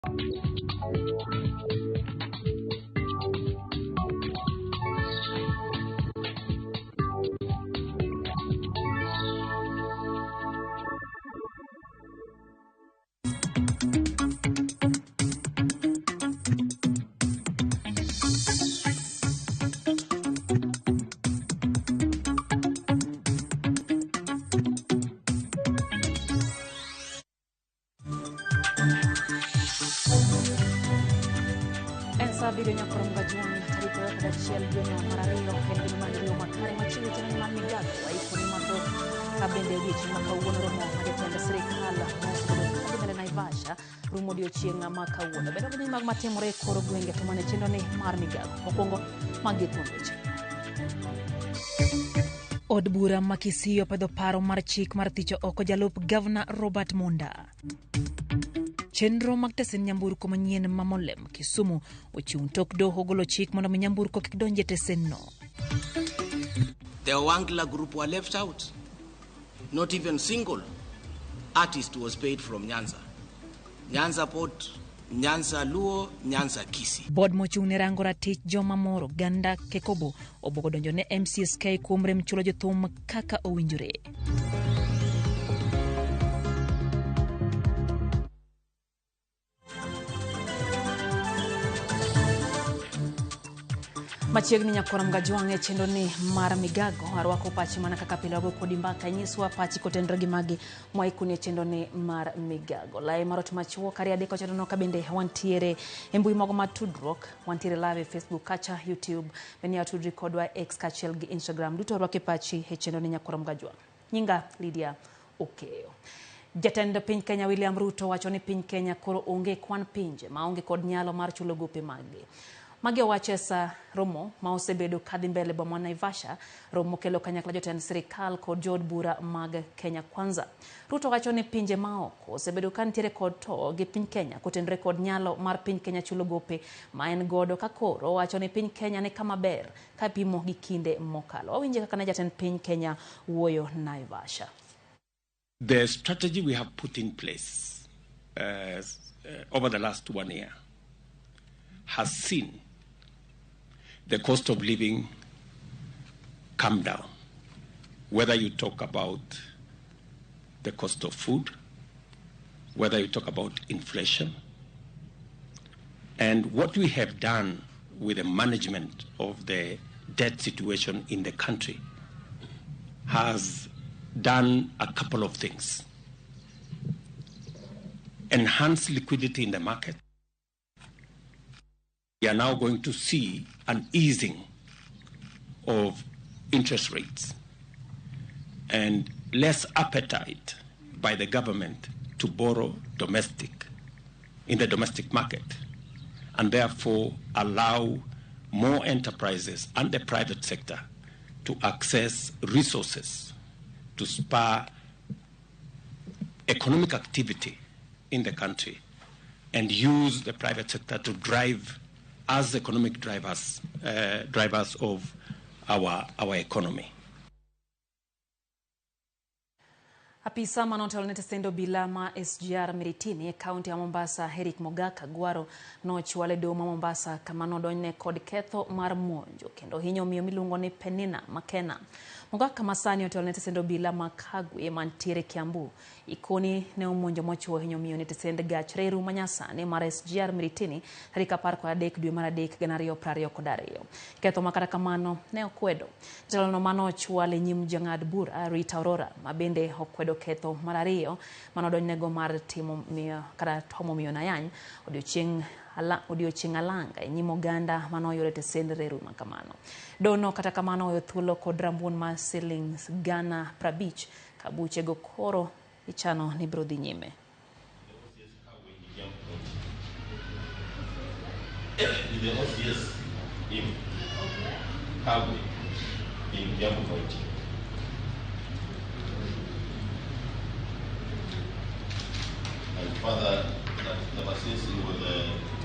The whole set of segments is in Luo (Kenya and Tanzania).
En sa abiriyo nyakoro Mgajwang' tarik 21 dwe mar ariyo en dwe mar riwo makare machiegni chenro mar migago waikoni mathoth ka bende odiochieng' ma kawuono romo ma jatend sirikal mosebedo kadhi mbele Naivasha rumo odiochieng' ma kawuono. Bende wabiro mag matimore e kor gwenge to mana e chenro ni mar migago. Mokwongo magi thuond weche. Od bura ma Kisii opedho paro mar chik mar thicho oko jalup gavana Robert Munda. Chenro mag tesen nyamburko manyien ma Molem, Kisumu ochung' tok doho golo chik mondo mi nyamburko kik donj e tesenno. The Owangla group were left out. Not even single artist was paid from Nyanza. Nyanza Port, Nyanza Luo, Nyanza Kisii. Bod mochung' ne rango ratich joma mor oganda Kekobo obuogo donjo ne MCSK kuom rem chulo jothum kaka owinjore. Machiegni nyakwara Mgajwang' e chenro ni mar migago arwako pachi mana kaka pile wago kodi mbaka inyiswa pachi kotenore gi magi mwaikoni e chenro ni mar migago. Lai mar ot machuok ariyo adek ochano no ka bende wantiere e mbui mago mag tudruok, wantiere live e Facebook kacha YouTube, bende watudri kodwa X kaachiel gi Instagram. Duto arwako e pachi e chenro ni nyakwara Mgajwang'. Nyinga Lydia Okeyo. Jatend piny Kenya William Ruto wacho ni piny Kenya koro onge kwan pinje maonge kod nyalo mar chulo gope maggi. Magi owacho e sa romo ma osebedo kadhi mbele boma Naivasha, romo kelo kanyakla jotend sirikal kod jood bura mag Kenya Kwanza. Ruto wacho ni pinje maoko osebedo ka nitiere kod to gi piny Kenya kotenore kod nyalo mar piny Kenya chulo gope ma en godo ka koro owacho ni piny Kenya ni kama ber ka pimo gi kinde mokalo. Wawinje kaka ne jatend piny Kenya wuoyo Naivasha. The strategy we have put in place over the last 1 year has seen the cost of living come down. Whether you talk about the cost of food, whether you talk about inflation, and what we have done with the management of the debt situation in the country has done a couple of things. Enhance liquidity in the market. We are now going to see an easing of interest rates and less appetite by the government to borrow in the domestic market, and therefore allow more enterprises and the private sector to access resources to spur economic activity in the country and use the private sector to drive as economic drivers of our economy. Apisa manotelo ne tesend obila ma SGR Miritini e kaunti ya Mombasa Eric Mogaka Gwaro nochwale doho ma Mombasa kama nodonjne kod ketho mar monjo kendo hinyo miyo miluongo ni Penina Makena. Mogaka masani otelo ne tesend obila ma Kagwe mantiere Kiambu. Ikoni ne omonjo mochuo hinyo miyo ne tesend gach reru manyasani mar SGR Miritini tarik 13 dwe mar 3 2022. Ketho ma kata kamano ne okwedo. Jatelono mano ochwale nyim jang'ad bura Rita Aurora ma bende okwedo ketho mar ariyo manodonjnego mar timo miyo kata tomo miyo nayany odiochieng' alanga e nyim oganda manoyudo tesend reru makamano. Dono kata kamano oweyo thuolo kod rambuon mar siling 50,000 ka buchego koro ichano ni biro dhi nyime. The OCS in Kagwe in Kiambu County. And further, that ever since he was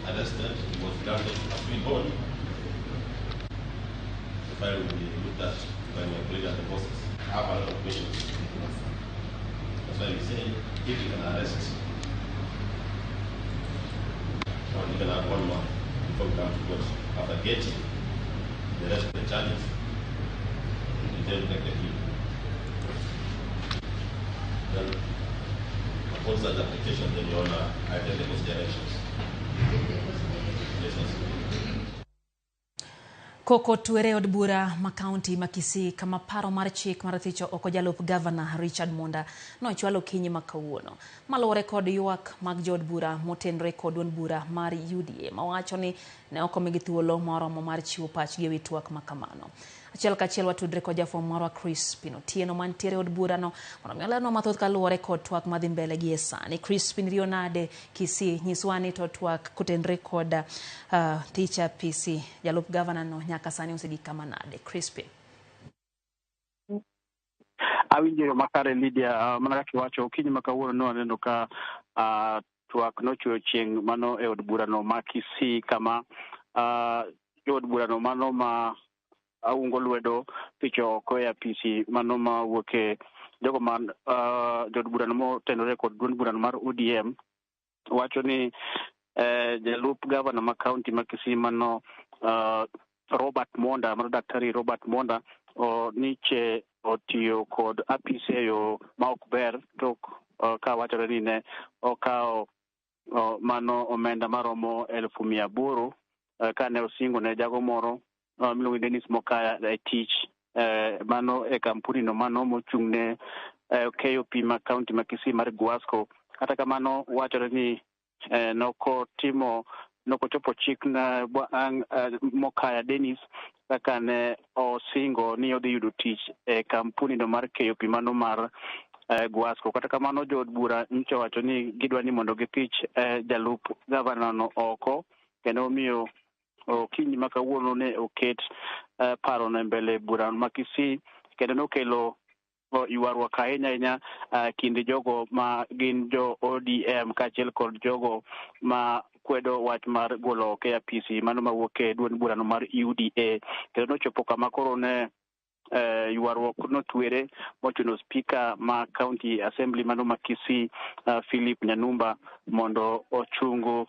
arrested, he was granted a free bond. The file will be looked at by my colleague and the bosses. I have a lot of questions. That's why we say, if you can arrest even have 1 month before we come to court. After getting the rest of the charges, we then take the plea. Then, upon such application, then Your Honor, I take the court's directions. Yes, yes. Koko tuere od bura ma kaunti ma Kisii kama paro mar chik mar thicho oko jalup gavana Richard Monda nochwalo okinyi ma kawuono. Maluwore kod ywak mag jood bura motenore kod duond bura mar UDA mawacho ni ne ok omigi thuolo moromo mar chiwo pachgi ewi twak ma kamano. Achiel kachiel watudre kod jafwambo marwa Crispin Otieno mantiere od burano mondo mi olernwa mathoth kaluwore kod twak madhi mbele gi e sani. Crispin, riyo nade Kisii? Nyiswa ni to twak kotenore kod thicha PC jalup gavana no nyaka sani osegik kama nade? Crispin. Awinjo makare Lydia, mana kaka iwacho okinyi ma kawuono ne waneno ka twak nochweyo chieng' mano e od burano ma Kisii kama jood burano mano ma aungo lwedo picho oko e apisi mano ma wuok e jogo man jood burano motenore kod duond burano mar ODM wacho ni jalup gavana ma kaunti ma Kisii mano Robert Monda, mano Daktari Robert Monda niche otiyo kod apisi e yo ma ok ber tok ka wachore ni ne okawo mano omenda maromo 800,000 kane osingo ne jago moro miluongo ni Dennis Mokaya e tich mano e kampuni no mano mochung' ne keyo pi ma kaunti ma Kisii mar Guasco. Kata kamano wachore ni nokotimo nokochopo chik na Mokaya Dennis kaka ne osingo ni odhi yudo tich e kampuni no mar keyo pi mano mar Guasco. Kata kamano jood bura nyicha owacho ni gidwa ni mondo githich jalup gavana no oko, kendo omiyo okinyi ma kawuono ne oket parono e mbele bura ma Kisii, kendo nokelo ywaruok ahinya ahinya kind jogo ma gin jo ODM kaachiel kod jogo ma kwedo wach mar golo oko e apisi mano mawuok e duond burano mar UDA. Kendo nochopo kama koro ne ywaruok notwere mochuno spika ma County Assembly mano ma Kisii Philip Nyanumba mondo ochungu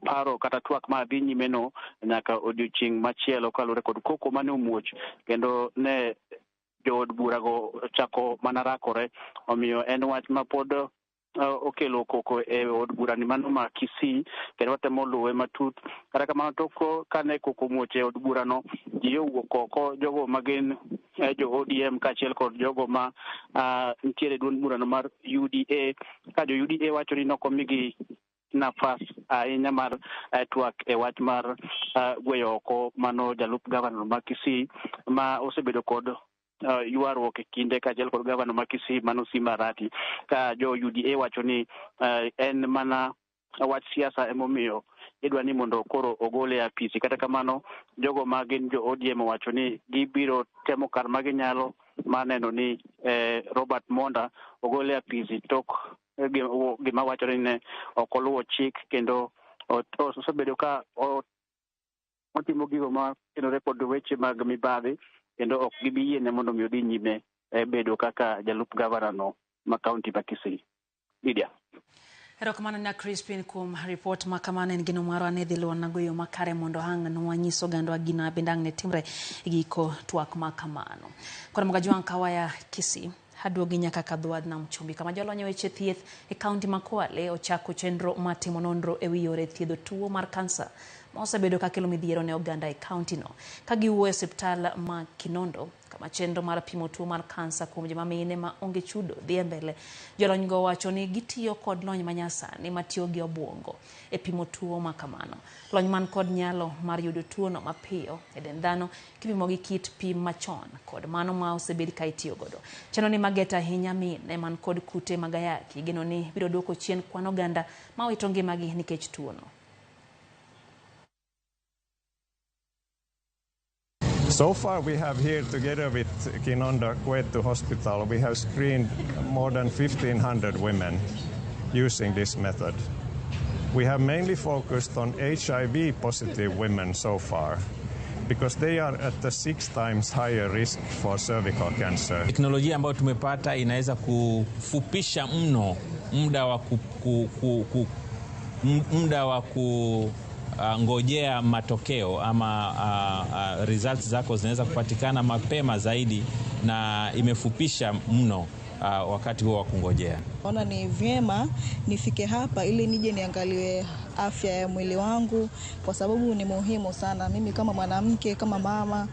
paro kata twak ma dhi nyime no nyaka odiochieng' machielo kaluwore kod koko mane omuoch, kendo ne jood burago chako mana rakore. Omiyo en wach ma pod okelo koko e od burani mano ma Kisii, kendo watemo luwe matut. Kata kamano tok kane koko omuoch e od burano, ji owuok oko, jogo ma gin jo ODM kaachiel kod jogo ma nitiere e duond burano mar UDA, ka jo UDA wacho ni nokomigi nafas ahinya mar twak e wach mar gweyo oko mano jalup gavana ma Kisii ma osebedo kod ywaruok e kinde kaachiel kod gavana ma Kisii mano Simba Arati, ka jo UDA wacho ni en mana wach siasa emomiyo idwa ni mondo koro ogole e apisi. Kata kamano jogo ma gin jo ODM owacho ni gibiro temo kar ma ginyalo mar neno ni Robert Monda ogole e apisi tok gima wachore ni ne ok oluwo chik, kendo osebedo ka otimo gigo ma tenore kod weche mag mibadhi, kendo ok gibi yiene mondo mi odhi nyime bedo kaka jalup gavana no ma kaunti ma Kisii. Lydia. Erokamano na Crispin kuom ripot ma kamano. En geno marwa ne dhi luwonago yo makare mondo ang' nwanyis ogandwa gina bende ang' ne timre e giko twak ma kamano. Koro Mogajwang' kawaya Kisii aduogi nyaka Kadhwadh Nam Chumbi kama jolony e weche thieth e kaunti ma Kwale ochako chenro mar timo nonro ewi yore thiedho tuo mar kansa ma osebedo kakelo midhiero ne oganda e kaunti no. Ka giwuoyo e osiptal ma Kinondo kama chenro mar pimo tuo mar kansa kuom joma mine ma onge chudo dhi e mbele, jolony go wacho ni gitiyo kod lony manyasani matiyo gi obuongo e pimo tuo ma kamano. Lony man kod nyalo mar yudo tuono mapiyo e dend dhano kipimo gi kit pim machon kod mano ma osebed ka itiyo godo. Chenro ni maget ahinya mine man kod kute mag ayaki igeno ni biro duoko chien kwan oganda ma owito ngimagi nikech tuono. So far we have here, together with Kinondo Kwetu Hospital, we have screened more than 1,500 women using this method. We have mainly focused on HIV positive women so far, because they are at the 6 times higher risk for cervical cancer. Teknolojia ambayo tumepata inaweza kufupisha mno muda wa Kungojea matokeo ama results zako zinaweza kupatikana mapema zaidi, na imefupisha mno wakati huo wa kungojea. Ona ni vyema nifike hapa ili nije niangaliwe afya ya mwili wangu, kwa sababu ni muhimu sana. Mimi kama mwanamke, kama mama,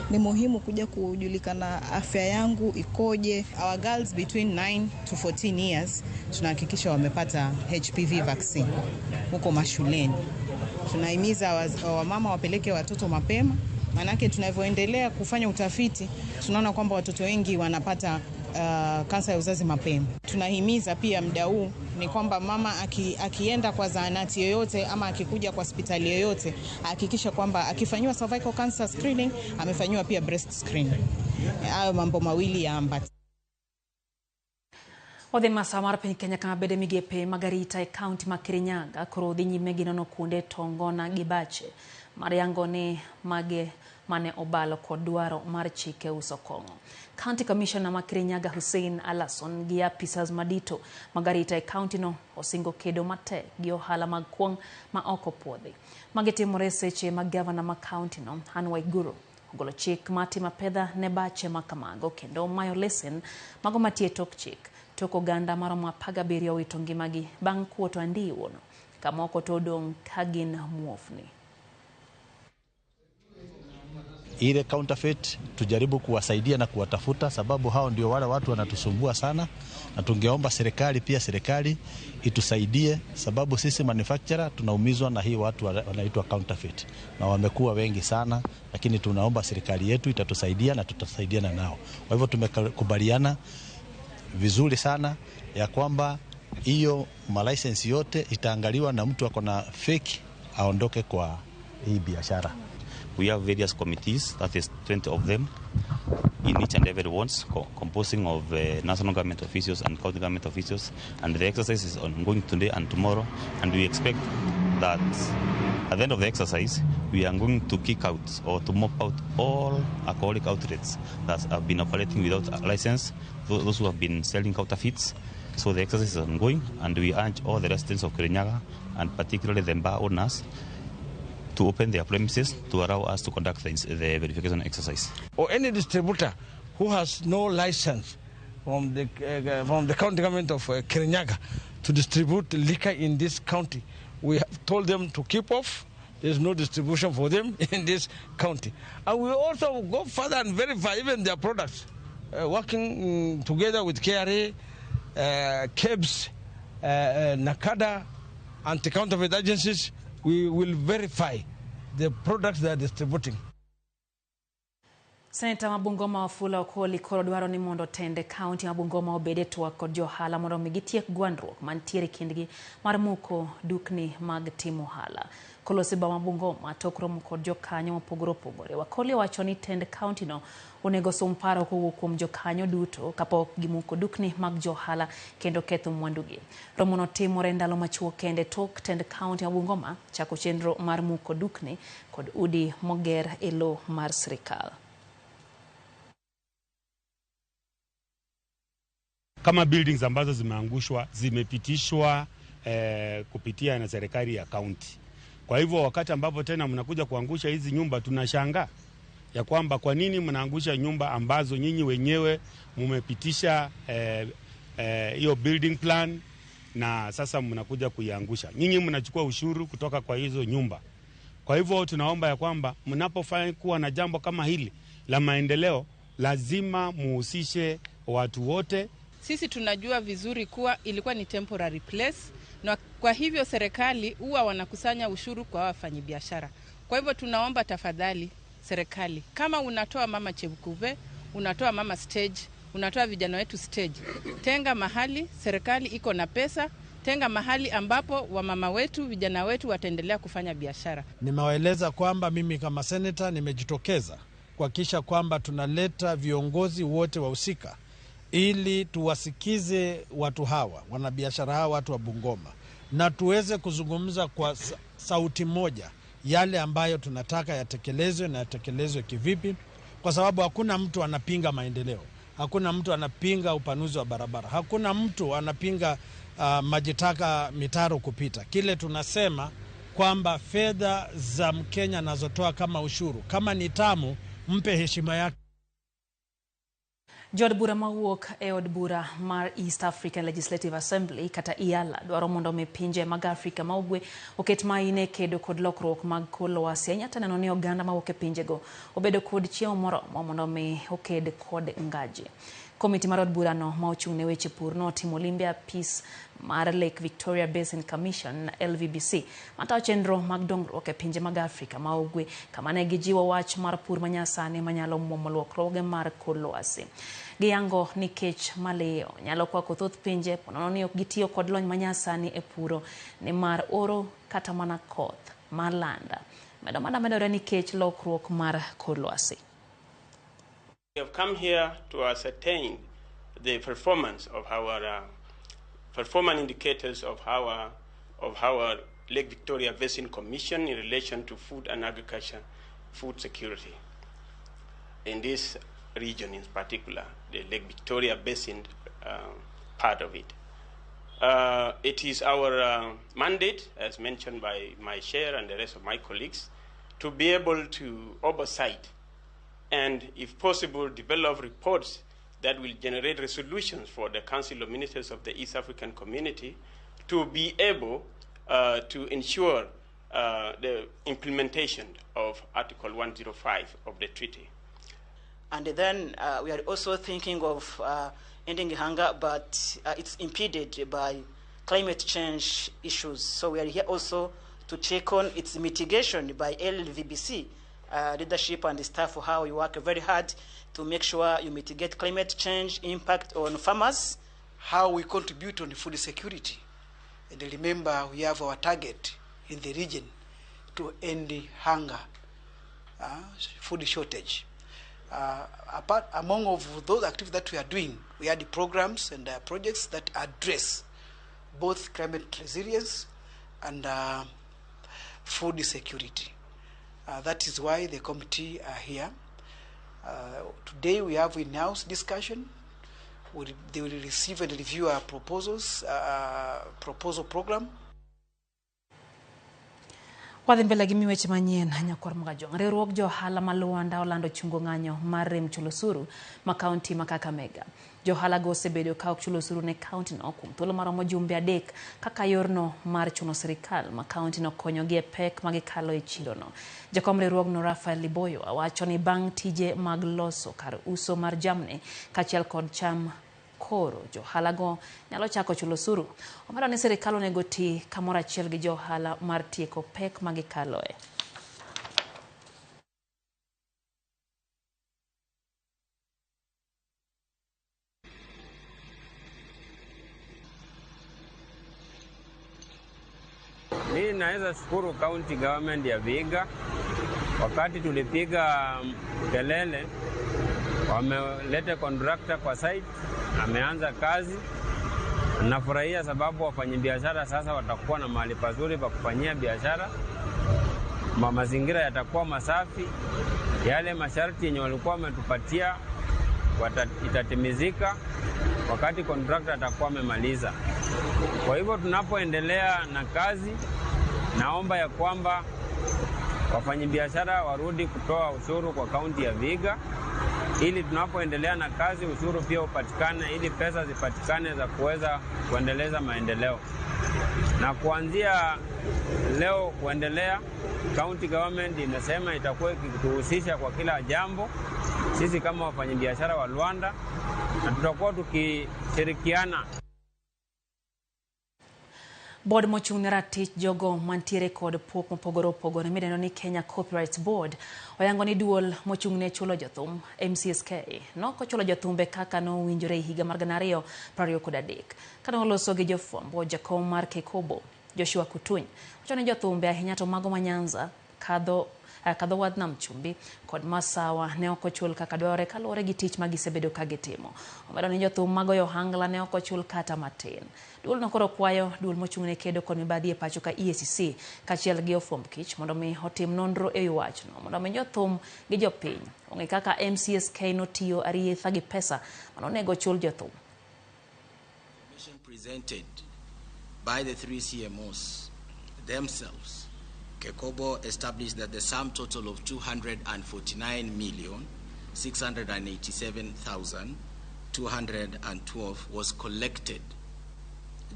ni muhimu kuja kujulikana afya yangu ikoje. Our girls between 9 to 14 years tunahakikisha wamepata HPV vaccine huko mashuleni. Tunahimiza wamama wapeleke watoto mapema, maanake tunavyoendelea kufanya utafiti tunaona kwamba watoto wengi wanapata kansa ya uzazi mapema. Tunahimiza pia muda huu ni kwamba mama akienda kwa zahanati yoyote ama akikuja kwa hospitali yoyote ahakikisha kwamba akifanyiwa cervical cancer screening amefanyiwa pia breast screening. Hayo mambo mawili yaambatane. Odhi masawa mar piny Kenya kama bede migepe mag arita e kaunti ma Kirinyaga koro dhi nyime gi nono kuonde tongona gi bache mar yango ni mage mane obalo kod dwaro mar chike uso kong'o. County Commissioner ma Kirinyaga Hussein Alason gi apisas madito mag arita e kaunti no osingo kedo matek gi ohala mag kuong' ma ok opuodhi. Magi timore seche ma gavana ma kaunti no Anne Waiguru ogolo chik mar timo apedha ne bache ma kamago kendo mayo lesen mago matie tok chik. Tok oganda maromo 17 owito ngimagi bang' kuoto andiwono ka moko to odong' ka gin muofni. Ile counterfeit tujaribu kuwasaidia na kuwatafuta, sababu hao ndio wale watu wanatusumbua sana, na tungeomba serikali pia serikali itusaidie, sababu sisi manufacturer tunaumizwa na hii watu wanaitwa counterfeit na wamekuwa wengi sana, lakini tunaomba serikali yetu itatusaidia na tutasaidiana nao. Kwa hivyo tumekubaliana vizuri sana ya kwamba hiyo malicense yote itaangaliwa na mtu ako na fake aondoke kwa hii biashara. We have various committees, that is 20 of them, in each and every one, composing of national government officials and county government officials, and the exercise is ongoing today and tomorrow, and we expect that at the end of the exercise, we are going to kick out or to mop out all alcoholic outlets that have been operating without a license, those who have been selling counterfeits. So the exercise is ongoing, and we urge all the residents of Kirinyaga, and particularly the bar owners, to open their premises to allow us to conduct the verification exercise. Or any distributor who has no license from the county government of Kirinyaga to distribute liquor in this county, we have told them to keep off. There's no distribution for them in this county. And we also go further and verify even their products, working together with KRA, KEBS, NACADA, anti-counterfeit agencies. We will verify the products they are distributing. Seneta ma Bungoma Wafula Okoli koro dwaro ni mondo tende kaunti ma Bungoma obed e twak kod johala mondo mi gitiek gwandruok mantiere kindgi mar muko dukni mag timo ohala. Kolosi boma ma Bungoma tok romo kod jokanyo mopogore opogore. Wakoli owacho ni tend kaunti no onego sum paro kowuok kuom jokanyo duto kapok gimuko dukni mag johala kendo ketho mwandugi. Romono timore ndalo machuok kende tok tend kaunti ma Bungoma chako chenro mar muko dukni kod udi moger e lowo mar sirikal. Kama buildings ambazo zimeangushwa zimepitishwa kupitia na serikali ya county. Kwa hivyo wakati ambapo tena mnakuja kuangusha hizi nyumba, tunashangaa ya kwamba kwa nini mnaangusha nyumba ambazo nyinyi wenyewe mmepitisha hiyo building plan na sasa mnakuja kuiangusha. Nyinyi mnachukua ushuru kutoka kwa hizo nyumba. Kwa hivyo tunaomba ya kwamba mnapofanya kuwa na jambo kama hili la maendeleo, lazima muhusishe watu wote. Sisi tunajua vizuri kuwa ilikuwa ni temporary place, na kwa hivyo serikali huwa wanakusanya ushuru kwa wafanyabiashara. Kwa hivyo tunaomba tafadhali serikali, kama unatoa mama Chebukube, unatoa mama stage, unatoa vijana wetu stage, tenga mahali serikali iko na pesa, tenga mahali ambapo wamama wetu, vijana wetu wataendelea kufanya biashara. Nimewaeleza kwamba mimi kama senator nimejitokeza kuhakikisha kwamba tunaleta viongozi wote wahusika ili tuwasikize watu hawa, wanabiashara hawa, watu wa Bungoma, na tuweze kuzungumza kwa sauti moja yale ambayo tunataka yatekelezwe na yatekelezwe kivipi, kwa sababu hakuna mtu anapinga maendeleo, hakuna mtu anapinga upanuzi wa barabara, hakuna mtu anapinga maji taka mitaro kupita. Kile tunasema kwamba fedha za Mkenya anazotoa kama ushuru, kama ni tamu, mpe heshima yake. Jood bura mawuok e od bura mar East African Legislative Assembly kata EALA dwaro mondo mi pinje mag Afrika ma Ugwe oket maine kedo kod lokruok mag kor lwasi ahinya to neno ni oganda mawuok e pinjego obedo kod chiemo moromo mondo mi oked kod ngaji. Komiti mar od burano ma ochung' ne weche pur notimo limbe apis mar Lake Victoria Basin Commission LVBC matayo chenro mag dongruok e pinje mag Afrika ma Ugwe kama ne gijiwo wach mar pur manyasani manyalo muomo lokruoge mar kor lwasi. Giyango ni kech maliyo nyalo kwako thoth pinje ponono ni ok gitiyo kod lony manyasani e puro nimar oro kata mana koth mar landa medo mana medore nikech lokruok mar kor lwasi. We have come here to ascertain the performance of our performance indicators of our Lake Victoria Basin Commission in relation to food and agriculture, food security in this region in particular, the Lake Victoria Basin part of it. It is our mandate, as mentioned by my chair and the rest of my colleagues, to be able to oversight and, if possible, develop reports that will generate resolutions for the Council of Ministers of the East African Community to be able to ensure the implementation of Article 105 of the treaty. And then we are also thinking of ending hunger, but it's impeded by climate change issues. So we are here also to check on its mitigation by LVBC leadership and staff, how you work very hard to make sure you mitigate climate change impact on farmers. How we contribute on food security. And remember, we have our target in the region to end hunger, food shortage. Apart among of those activities that we are doing, we had the programs and projects that address both climate resilience and food security. That is why the committee are here. Today we have in-house discussion. They will receive and review our proposals, proposal program. Wadhi mbele gi weche manyien nyakwar Mgajwang'. Riwruog jo ohala ma Luanda olando chungo ng'anyo mar rem chulo osuru ma kaunti ma Kakamega. Jo ohala go osebedo ka ok chul osuru ne kaunti no kuom thuolo maromo jumbe 3 kaka yorno mar chuno sirikal ma kaunti no konyogi e pek ma gikalo e chirono. Jakom riwruogno Rafael Liboyo wacho ni bang' tije mag loso kar uso mar jamni kaachiel kod cham koro jo ohala go nyalo chako chulo osuru. Omedo ni sirikal onego ti kamoro achiel gi jo ohala mar tieko pek ma gikaloe. Mimi naweza shukuru county government ya Vihiga. Wakati tulipiga kelele, wameleta contractor kwa site, ameanza kazi. Nafurahia sababu wafanyabiashara sasa watakuwa na mahali pazuri pa kufanyia biashara. Mazingira yatakuwa masafi. Yale masharti yenye walikuwa wametupatia itatimizika wakati contractor atakuwa amemaliza. Kwa hivyo tunapoendelea na kazi, naomba ya kwamba wafanyabiashara warudi kutoa ushuru kwa kaunti ya Vihiga, ili tunapoendelea na kazi ushuru pia upatikane, ili pesa zipatikane za kuweza kuendeleza maendeleo. Na kuanzia leo kuendelea, county government imesema itakuwa ikituhusisha kwa kila jambo sisi kama wafanyabiashara wa Luanda, na tutakuwa tukishirikiana. Board mochung' ne ratich jogo mantiere kod pok mopogore opogore midendo ni Kenya Copyright Board oyango ni duol mochung' ne chulo jothum MCSK nokochulo jothumbe kaka nowinjore e higa mar 2023. Kane oloso gi jofwambo, jakom mar Kekobo Joshua Kutuny wacho ni jothumbe ahinya to mago ma Nyanza, kadho wadh nam chumbi kod Masawa ne ok ochul kaka dwarore kaluwore gi tich ma gisebedo ka gitimo. Omedo ni jothum magoyo ohangla ne ok ochul kata matin. Duol no koro kwayo duol mochung' ne kedo kod mibadhi e pacho ka EACC kaachiel gi ofwamb kich mondo mi otim nonro e wi wachno mondo mi jothum gi jopiny ong'e kaka MCSK notiyo arietha gi pesa manonego chul jothum. Presented by the 3 CMOs themselves KECOBO established that the sum total of 249,687,212 was collected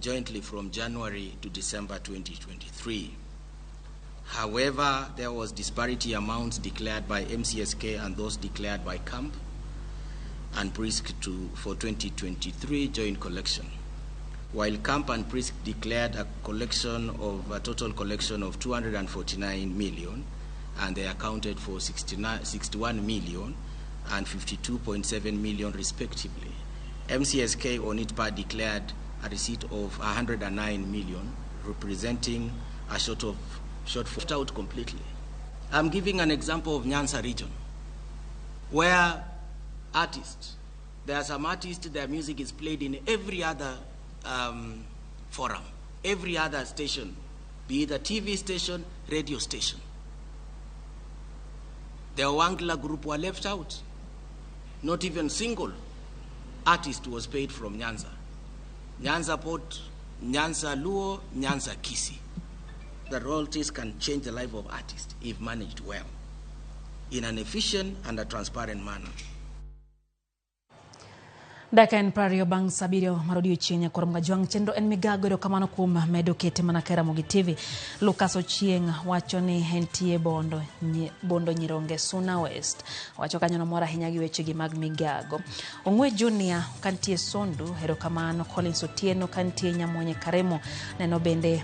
jointly from January to December 2023. However, there was disparity amounts declared by MCSK and those declared by CAMP and PRISK for 2023 joint collection. While CAMP and PRISK declared a total collection of 249 million, and they accounted for 61 million and 52.7 million respectively. MCSK on its part declared a receipt of 109 million, representing a shortfall out completely. I'm giving an example of Nyanza region, where artists, there are some artists, their music is played in every other forum, every other station, be it a TV station, radio station. The Owangla group were left out. Not even single artist was paid from Nyanza. Nyanza Port, Nyanza Luo, Nyanza Kisii. The royalties can change the life of artists if managed well, in an efficient and a transparent manner. Dakika en 20 bang' 7 mar odiechieng' nyakwar Mgajwang' chenro en migago. Erokamano kuom medo kete mana ka Ramogi TV. Lucas Ochieng' wacho ni entie Bondo Nyironge Suna West. Wacho kanyo nomor ahinya gi wechegi mag migago. Ong'we Junior kantie Sondu, erokamano. Collins Otieno kantie Nyamonye Karemo, neno bende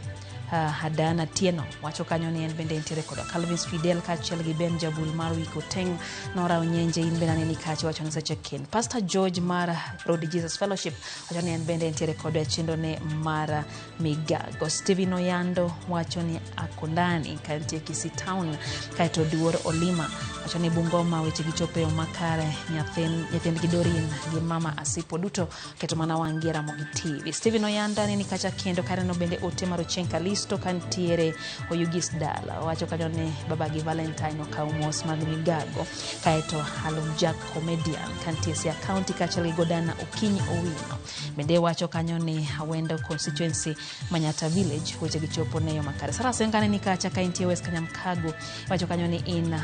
Hadana Tieno wacho kanyo ni en bende entiere koda Calvin Fidel kaachiel gi Ben Jabul mar Wiko Teng, Nora Onyenje in bende aneni kacha wacho ni seche ken. Pastor George mar Road Jesus Fellowship wacho ni en bende entiere koda chenro ne mar migago. Steven Oyando wacho ni akondani kantie Kisii Town. Kaeto Duor Olima wacho ni Bungoma weche gichopo e yo makare, nyithind gi Dorin gi mama Asipo duto keto mana wang'gi e Ramogi TV. Steven Oyando aneni kacha kendo kaneno bende ote mar Ochieng' Kalis to kantiere Oyugis Dala wacho kanyo ni babagi Valentine okawo mos mag migago. Kaeto Halum Jack Comedian kantie Siaya County kaachiel gi Godana Okinyi Owino bende wacho kanyo ni Awendo constituency Manyata Village weche gichopo ne yo makare. Sara Senga ni kacha ka intie West Kanyamkago wacho kanyo ni in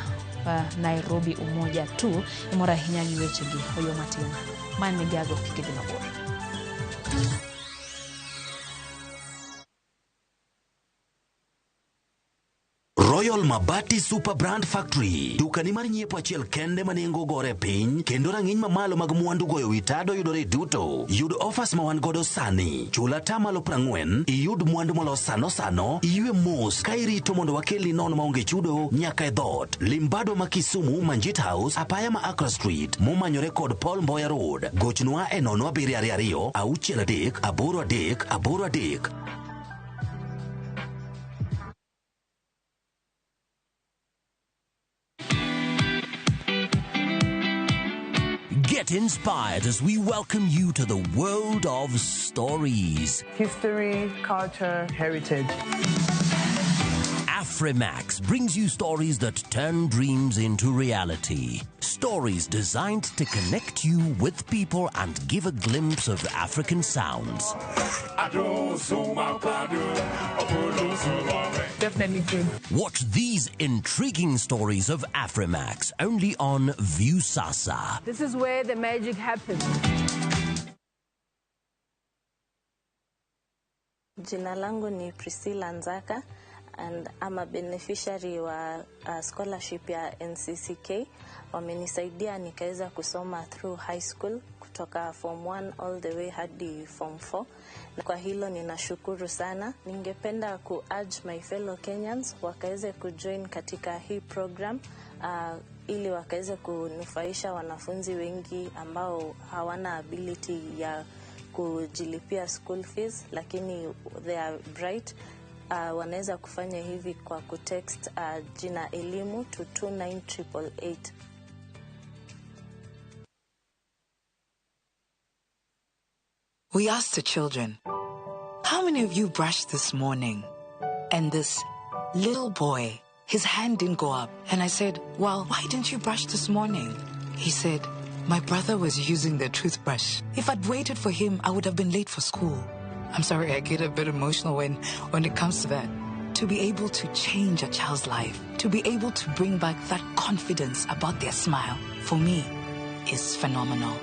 Nairobi Umoja tu imor ahinya gi wechegi oyo matin man migago kik idhi mabor. Royal Mabati Super Brand Factory, dukani mar nyiepo achiel kende ma nengo gore piny kendo rang'iny mamalo mag mwandu goyo wi tado yudore duto. Yud offers ma wan godo sani. Chul atamalo 40, iyud mwandu molos sano sano, iywe mos ka irito mondo wakelni nono maonge chudo nyaka e dhoot. Limbado ma Kisumu, Manjit House, apaya ma Accra Street, momanyore kod Paul Mboya Road. Gochnwa e 0722 63 83 83. Get inspired as we welcome you to the world of stories. History, culture, heritage. Afrimax brings you stories that turn dreams into reality. Stories designed to connect you with people and give a glimpse of African sounds. Definitely good. Watch these intriguing stories of Afrimax only on Viusasa. This is where the magic happens. Jina langu ni Priscilla Nzaka and I'm a beneficiary wa scholarship ya NCCK. Wamenisaidia nikaweza kusoma through high school kutoka form 1 all the way hadi form 4. Na kwa hilo ninashukuru sana. Ningependa ku urge my fellow Kenyans wakaweze kujoin katika hii program ili wakaweze kunufaisha wanafunzi wengi ambao hawana ability ya kujilipia school fees, lakini they are bright. Wanaweza kufanya hivi kwa kutext jina elimu to 29888. We asked the children, how many of you brushed this morning? And this little boy, his hand didn't go up. And I said, well, why didn't you brush this morning? He said, my brother was using the toothbrush. If I'd waited for him, I would have been late for school. I'm sorry, I get a bit emotional when it comes to that. To be able to change a child's life, to be able to bring back that confidence about their smile, for me, is phenomenal.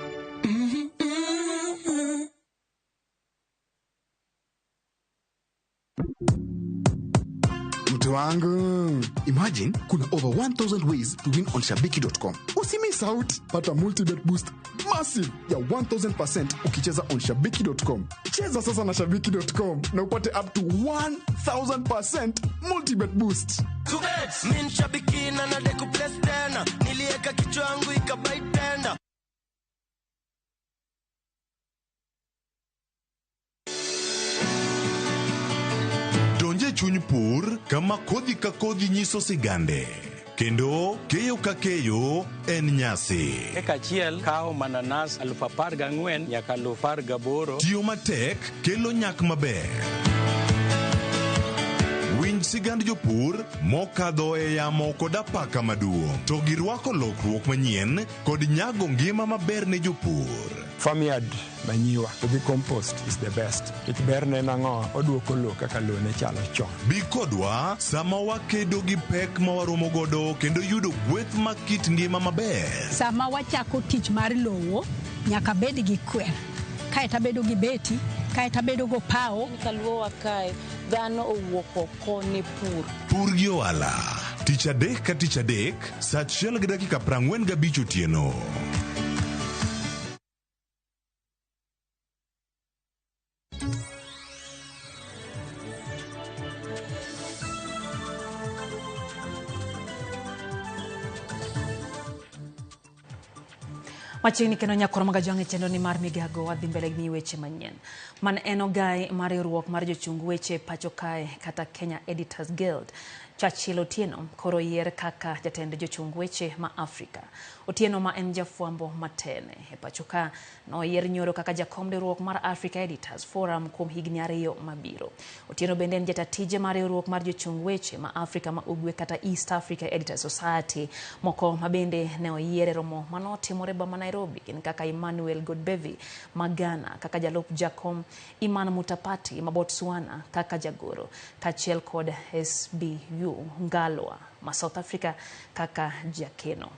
Mtu wangu, imagine kuna over 1000 ways to win on shabiki.com. Usimiss out, pata multibet boost massive ya 1000% ukicheza on shabiki.com. Cheza sasa na shabiki.com na upate up to 1000% multibet boost. Mi shabiki na nadeku place tena, nilieka kichwa yangu ikabai tena. Donje chuny pur kama kodhi ka kodhi nyiso sigande kendo keyo ka keyo en nyasi. Eka achiel kawo mananas 14,000 nyaka 18,000. Tiyo matek kelo nyak maber. Winj sigand jopur mokadho e yamo kod apaka maduong' to girwako lokruok manyien kod nyago ngima maber ne jopur. Farmyard manyiwa to gi compost is the best. Nikech berne en ang'o? Oduoko lowo kaka lowo ne chalo chon. Bi kodwa sama wakedo gi pek ma waromo godo kendo yudo gweth mag kit ngima maber. Sama wachako tich mar lowo, nyaka bed gi kwer, kaeto abedo gi beti, kaeto abedo go pawo. Kaluowa kae, dhano owuok oko ne pur. Pur gi ohala tich adek ka tich adek saa 1:45 otieno. Machiegni kendo nyakoro mag ajwang' e chenro ni mar migago wadhi mbele gi weche manyien. Man en ogai mar riwruok mar jochung weche pacho kae kata Kenya Editors Guild. Churchill Otieno koro yier kaka jatend jochung weche ma Afrika. Otieno ma en jafwambo matene e pacho ka noyier nyoro kaka jakom riwruok mar Africa Editors Forum kuom higni 2 mabiro. Otieno bende en jata tije mar riwruok mar jochung weche ma Afrika ma Ugwe kata East Africa Editors Society. Moko ma bende ne oyier e romo manotimore boma Nairobi gin kaka Emmanuel Godbevi ma Ghana kaka jalup jakom, Iman Mutapati ma Botswana kaka jagoro, kaachiel kod SBU Ngalwa ma South Africa kaka jakeno.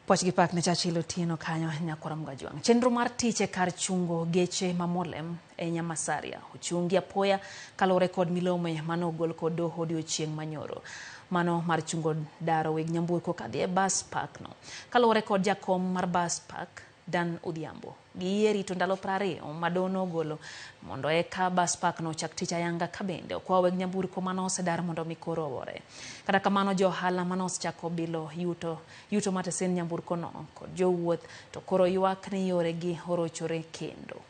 Puoch gi pak ne Churchill Otieno kanyo nyakwara Mgajwang'. Chenro mar tich e kar chungo geche ma Molem e Nyamasaria ochungi apoya kaluwore kod milome manogol kod doho odiochieng' manyoro. Mano mar chungo daro weg nyamburko kadhi e bus park no. Kaluwore kod jakom mar bus park Dan Odhiambo, giyie rito ndalo 20 ma doho nogolo mondo eka bus park no ochak tich ayanga ka bende okwa weg nyamburko manosedar mondo mi koro owore. Kata kamano jo ohala manosechako bilo yuto mar tesen nyamburko no kod jowuoth to koro ywak ni yoregi orochore kendo.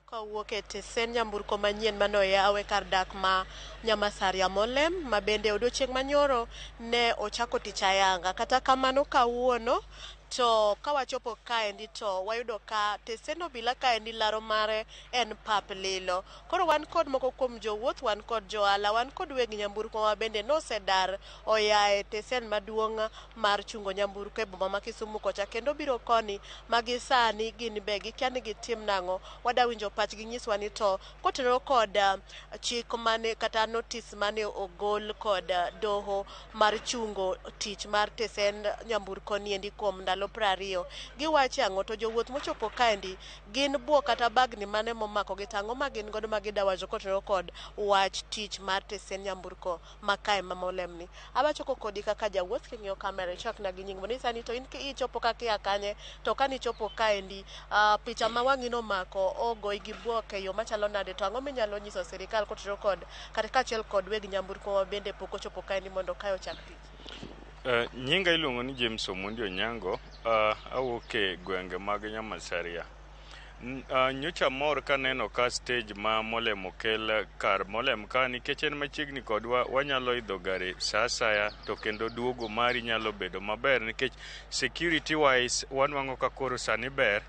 Kowuok e tesen nyamburko manyien manoyaw e kar dak ma Nyamasaria Molem ma bende odiochieng' manyoro ne ochako tich ayanga. Kata kamano kawuono to kawachopo kaendi to wayudo ka tesen obila kaendi laro mare en pap lilo. Koro wan kod moko kuom jowuoth, wan kod johala, wan kod weg nyamburko ma bende nosedar oya e tesen maduong' mar chungo nyamburko e boma ma Kisumu kocha kendo biro koni magi sani gin be gikia ni gitim nang'o. Wada winjo pachgi nyiswa ni to kotenore kod chik mane kata notice mane ogol kod doho mar chungo tich mar tesen nyamburko niendi kuom ndalo 20 giwacho ang'o to jowuoth mochopo kaendi gin buok kata bagni mane momako gi tang'o ma gin godo ma gidawacho kotenore kod wach tich mar tesen nyamburko ma kae ma Molemni. Abachoko kodi kaka jawuoth king'iyo kamera ichakna gi nying mondo sani to in ichopo kaka ia kanye to kanichopo kaendi picha ma wang'i nomako ogoyi gi buok e yo machalo nade to ang'o minyalo nyiso sirikal kotenore kod kata kaachiel kod weg nyamburko ma bende pok ochopo kaendi mondo kae ochak tich. Nyinga iluongo ni James Omondi Onyango, awuok e gwenge mag Nyamasaria. Nyocha mor kaneno ka stage ma Molem okel kar Molem ka nikech en machiegni kodwa, wanyalo idho gari sa asaya to kendo duogo mari nyalo bedo maber nikech security wise wanwang'o ka koro sani ber.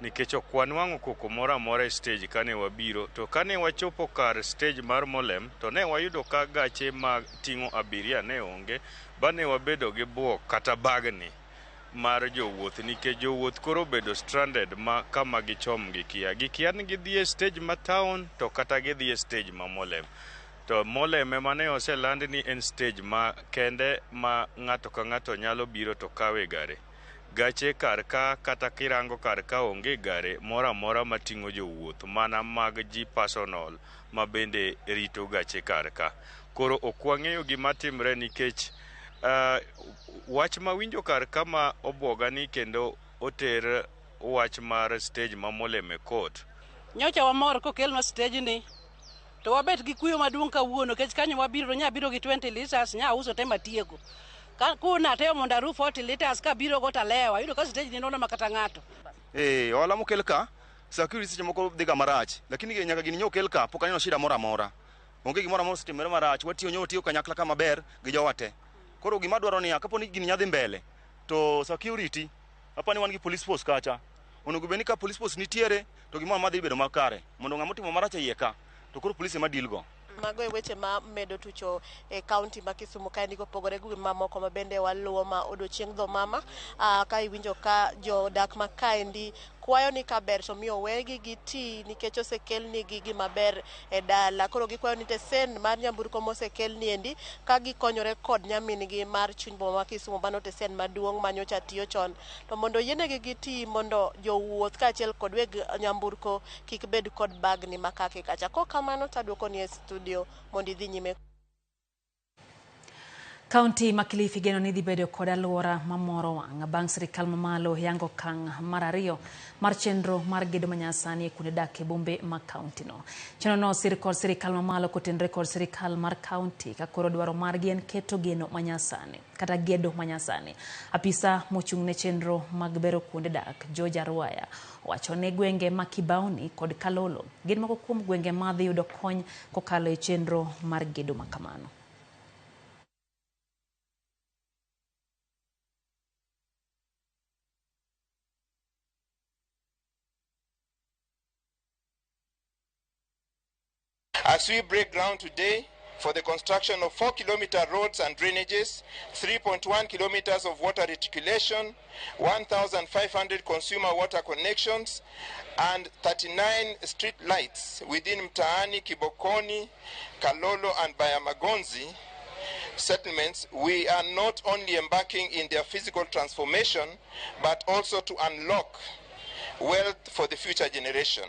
Nikech ok wanwang'o koko moro amora e stage kane wabiro. To kane wachopo kar stage mar Molem, to ne wayudo ka gache mag ting'o abiria ne onge, ba ne wabedo gi buok kata bagni mar jowuoth nikech jowuoth koro obedo stranded ma kama gichom gikia. Gikia ni gidhi e stage ma town to kata gidhi e stage ma Molem. To Molem ema ne oseland ni en stage ma kende ma ng'ato ka ng'ato nyalo biro to kawe gare. Gache kar ka kata kirango kar ka onge gare moro amora mating'o jowuoth mana mag ji personal ma bende rito gache kar ka. Koro ok wang'eyo gima timre nikech wach mawinjo kar ka ma obwoga ni kendo oter wach mar stage ma Molem e court. Nyocha wamor kokelnwa stage ni to wabet gi kuyo maduong' kawuono nikech kanyo wabiro to nya biro gi 20 liters nya uso te matieko. Kuna atemo mondo aru 40 liters kabiro go talewo ayudo ka stage ni nono makata ng'ato. Ohala mokel ka security seche moko dhi ga marach, lakini nyaka gini nyokel ka pok aneno shida moro amora. Onge gimoro amora osetimore marach, watiyo nyo watiyo kanyakla ka maber gi jowa te. Koro gima dwaro niya, kapo ni gini nyadhi mbele to security, apani wan gi police force kacha. Onego bed ni ka police force nitiere to gimoro amora dhi bedo makare mondo ng'ama otimo marach e iye ka to koro police ema deal go. Mago e weche ma medo tucho e kaunti ma Kisumu kaendi kopogore gi mamoko ma bende waluwo ma odiochieng' dho mama. Ka iwinjo ka jodak ma kaendi kwayo ni kaber to miyo wegi giti nikech osekelnigi gima ber e dala. Koro gikwayo ni tesen mar nyamburko mosekelni endi ka gikonyore kod nyamin-gi mar chuny boma ma Kisumu mano tesen maduong' manyocha tiyo chon to mondo oyienegi giti mondo jowuoth kaachiel kod weg nyamburko kik bed kod bagni makake kacha. Kok kamano to aduokoni e studio mondo idhi nyime. Kaunti ma Kilifi geno ni dhi bedo kod alwora mamoro wang' bang' sirikal mamalo yango okang' mar ariyo mar chenro mar gedo manyasani e kuonde dak e bombe ma kaunti no. Chenro no osir kod sirikal mamalo kotenore kod sirikal mar kaunti ka koro dwaro margi en keto geno manyasani kata gedo manyasani. Apisa mochung' ne chenro mag bero kuonde dak George Arwaya owacho ni gwenge ma Kibaoni kod Kalolo gin moko kuom gwenge ma dhi yudo kony kokalo e chenro mar gedo makamano. As we break ground today for the construction of 4-kilometer roads and drainages, 3.1 kilometers of water reticulation, 1,500 consumer water connections, and 39 street lights within Mtaani, Kibokoni, Kalolo, and Bayamagonzi settlements, we are not only embarking in their physical transformation, but also to unlock wealth for the future generation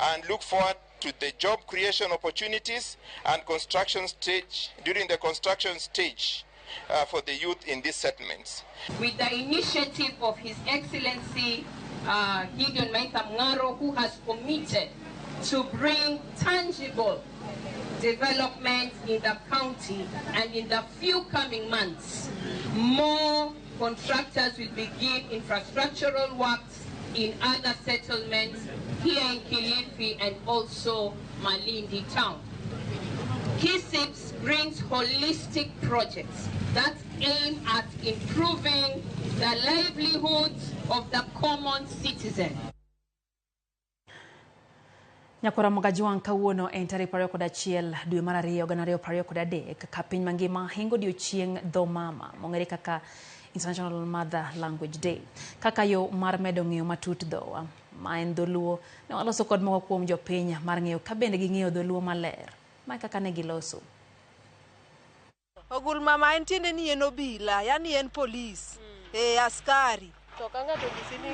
and look forward to the job creation opportunities and construction stage during the construction stage for the youth in these settlements. With the initiative of His Excellency Gideon Maitha Mng'aro, who has committed to bring tangible development in the county, and in the few coming months, more contractors will begin infrastructural works in other settlements here in Kilifi and also Malindi town. KISIPS brings holistic projects that aim at improving the livelihoods of the common citizen. Nyakwara Mogajwang' kawuono en tarik 21 dwe mar 2 2023 ka piny mangima hingo odiochieng' dho mama mong'ere kaka International Mother Language Day. Kaka yo mar medo ng'eyo matut dhowa ma en dholuo, ne waloso kod moko kuom jopiny mar ng'eyo ka bende ging'eyo dholuo maler. Ma kaka ne giloso. Ogul mama en tiende ni en obila, yani en polis, askari. To ka ng'ato onyisi ni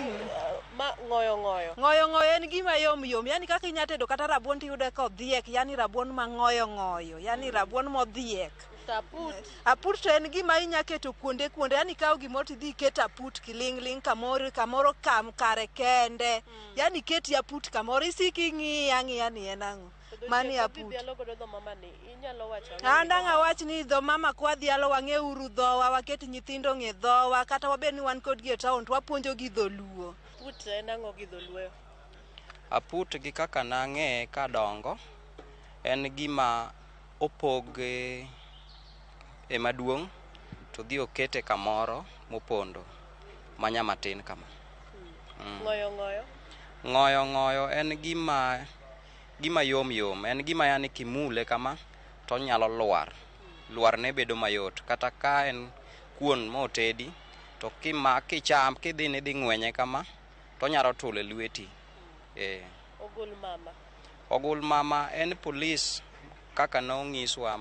ma ng'oyo ng'oyo. Ng'oyo ng'oyo en gima yom yom, yani kaka inya tedo kata rabuon tiyudo ka odhiek, yani rabuon ma ng'oyo ng'oyo, yani rabuon modhiek. Aput. Aput to en gima inya keto kuonde kuonde, yani ikaw gimoro tidhi iket aput kiling' ling' kamoro kamoro kam kare kende. Yani iketi aput kamoro isik ing'iya ang'iya ni en ang'o. Mani aput. An dang' awach ni dho mama kwadhialo wang'euru dhowa, waket nyithindo ng'e dhowa, kata wabed ni wan kodgi e town to wapuonjogi dholuo. Aput en ang'o gi dholuo? Aput gi kaka nang'e kadongo en gima opog e maduong' to dhi okete kamoro mopondo manya matin kama. Ng'oyo ng'oyo. Ng'oyo ng'oyo en gima yom yom, en gima yani kimule kama to nyalo lwar. Lwar ne bedo mayot, kata ka en kuon motedi to kicham kidhi ni dhi ng'wenye kama to nyalo tul e lweti. Ogul mama. Ogul mama en polis kaka nong'iswa,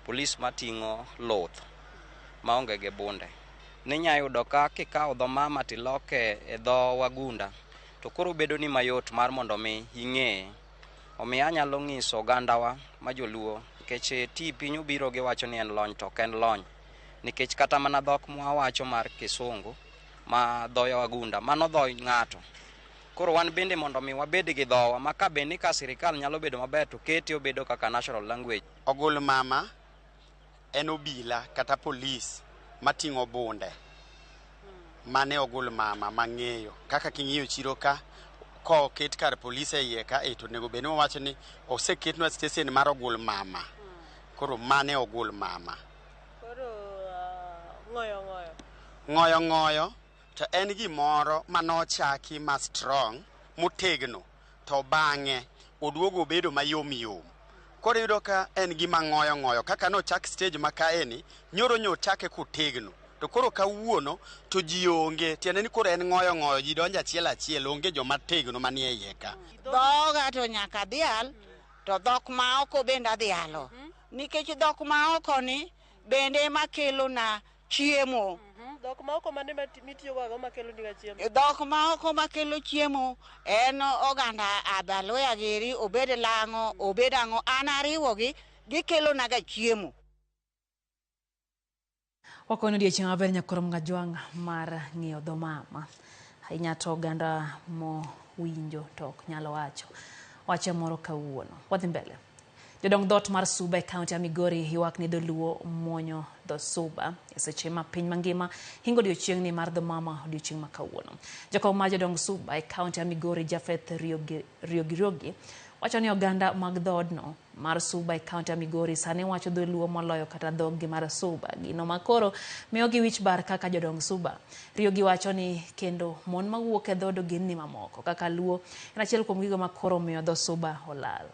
polis mating'o luth maonge gi bunde. Ninya yudo ka kikawo dho mama tiloke e dho wagunda to koro bedo ni mayot mar mondo mi ing'eye. Omiyo anyalo ng'iso ogandawa ma joluo, nikech ti piny obiro giwacho ni en lony to ok en lony. Nikech kata mana dhok mwawacho mar kisungu ma dho wagunda, mano dho ng'ato. Koro wan bende mondo mi wabed gi dhowa ma ka bende ka sirikal nyalo bedo maber to kete obedo kaka national language. Ogul mama en obila kata polis mating'o bunde. Mane ogul mama mang'eyo. Kaka king'iyo chiro ka, koket kar polis e iye ka, to onego bed ni wawacho ni oseketnwa station mar ogul mama. Koro mane ogul mama. Koro ng'oyo ng'oyo. Ng'oyo ng'oyo to en gimoro manochaki ma strong, motegno, to bang'e oduogo obedo mayom yom. Koro iyudo ka en gima ng'oyo ng'oyo. Kaka nochak stage ma kaeni, nyoro nyochake kotegno. To koro kawuono to ji onge, tiende ni koro en ng'oyo ng'oyo, ji donjo achiel achiel, onge joma tegno manie iye ka. Dhoga to nyaka dhial, to dhok ma oko bende adhialo. Nikech dhok ma oko ni bende ema kelona chiemo. Dhok ma oko mane mitiyogo makelo niga chiemo? Dhok ma oko makelo chiemo en oganda abaluya giri, obed lang'o, obed ang'o, an ariwogi, gikelonaga chiemo. Wakono odiechieng' maber nyakoro Mgajwang' mar ng'iyo dho mama. Ahinya to oganda mowinjo to ok nyal wacho. Wach moro kawuono. Wadhi mbele. Jodong dhoot mar Suba e kaunti ya Migori ywak ni dholuo muonyo dho Suba e seche ma piny mangima hingo odiechieng'ni mar dho mama odiechieng' ma kawuono. Jakom mar jodong Suba e kaunti ya Migori Japheth Riogiriogi wacho ni oganda mag dhoodno mar Suba e kaunti ya Migori sani wacho dholuo moloyo kata dhoggi mar Suba, gino makoro miyogi wich bar kaka jodong Suba. Riogi wacho ni kendo mon mawuok e dhood ogendni mamoko kaka Luo en achiel kuom gigo makoro miyo dho Suba olal.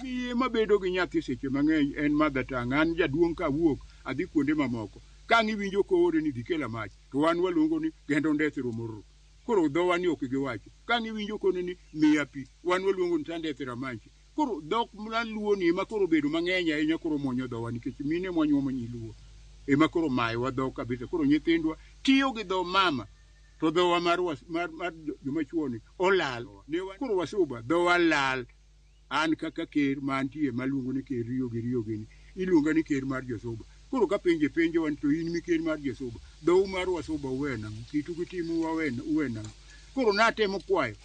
Miye mabedo gi nyathi seche mang'eny en mother tongue. An jaduong' kawuok adhi kuonde mamoko. Ka ang' iwinjo koore ni dhi kela mach, to wan waluongo ni gendo ndethiro morro. Koro dhowa ni ok giwacho. Ka ang' iwinjo kone ni miya pi, wan waluongo ni tandethira manchi. Koro dhok maluo ni ema koro obedo mang'eny ahinya koro muonyo dhowa nikech mine mwanyuomo nyiluo ema koro mayowa dhok kabisa. Koro nyithindwa tiyo gi dho mama to dhowa mar joma chuo ni olal. Koro wasuba dhowa lal. An kaka ker mantie maluongo ni ker Riogi Riogi ni iluonga ni ker mar josuba. Koro ka penje penjo wan to in mi ker mar josuba, dhou mar wasuba uwe nang'o? Kitu gi timu uwe nang'o? Koro natemo kwayo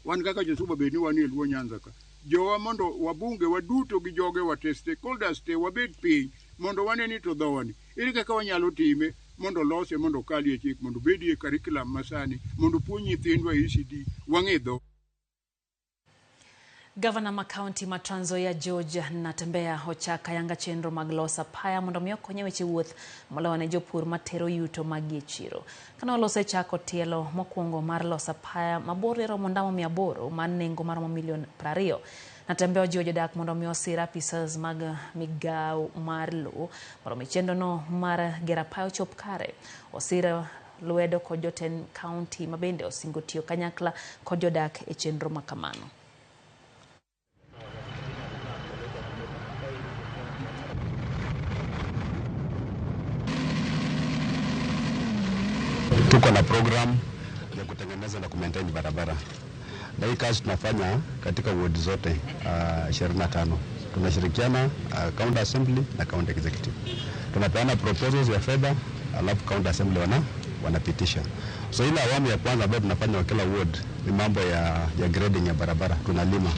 wan kaka josuba bed ni wan e Luo Nyanza ka, jowa mondo wabunge waduto gi jogewa te, stakeholders te wabed piny mondo wane ni to dhowani ere kaka wanyalo time mondo lose mondo okalie chik mondo obedie e curriculum masani mondo puonj nyithindwa e ECD wang'e dho. Gavana ma kaunti ma Trans Nzoia George Natembeya ochako ayanga chenro mag loso apaya mondo mi okony e weche wuoth moloyo ne jopur matero yuto maggi e chiro. Kane olose chako tielo mokwongo mar loso apaya mabor romo ndamo 800 mar nengo maromo milion 20. Natembeya ojiwo jodak mondo mi osir apisas mag migawo mar lowo mondo mi chenrono mar gero apaya ochop kare. Osir lwedo kod jotend kaunti ma bende osingo tiyo kanyakla kod jodak e chenro makamano. Tuko na program ya kutengeneza na kumaintain barabara. Na hii kazi tunafanya katika ward zote 25. Tunashirikiana county assembly na county executive. Tunapeana proposals ya fedha, alafu county assembly wanapitisha. So ile awamu ya kwanza ambayo tunafanya kila ward ni mambo ya grading ya barabara, tunalima.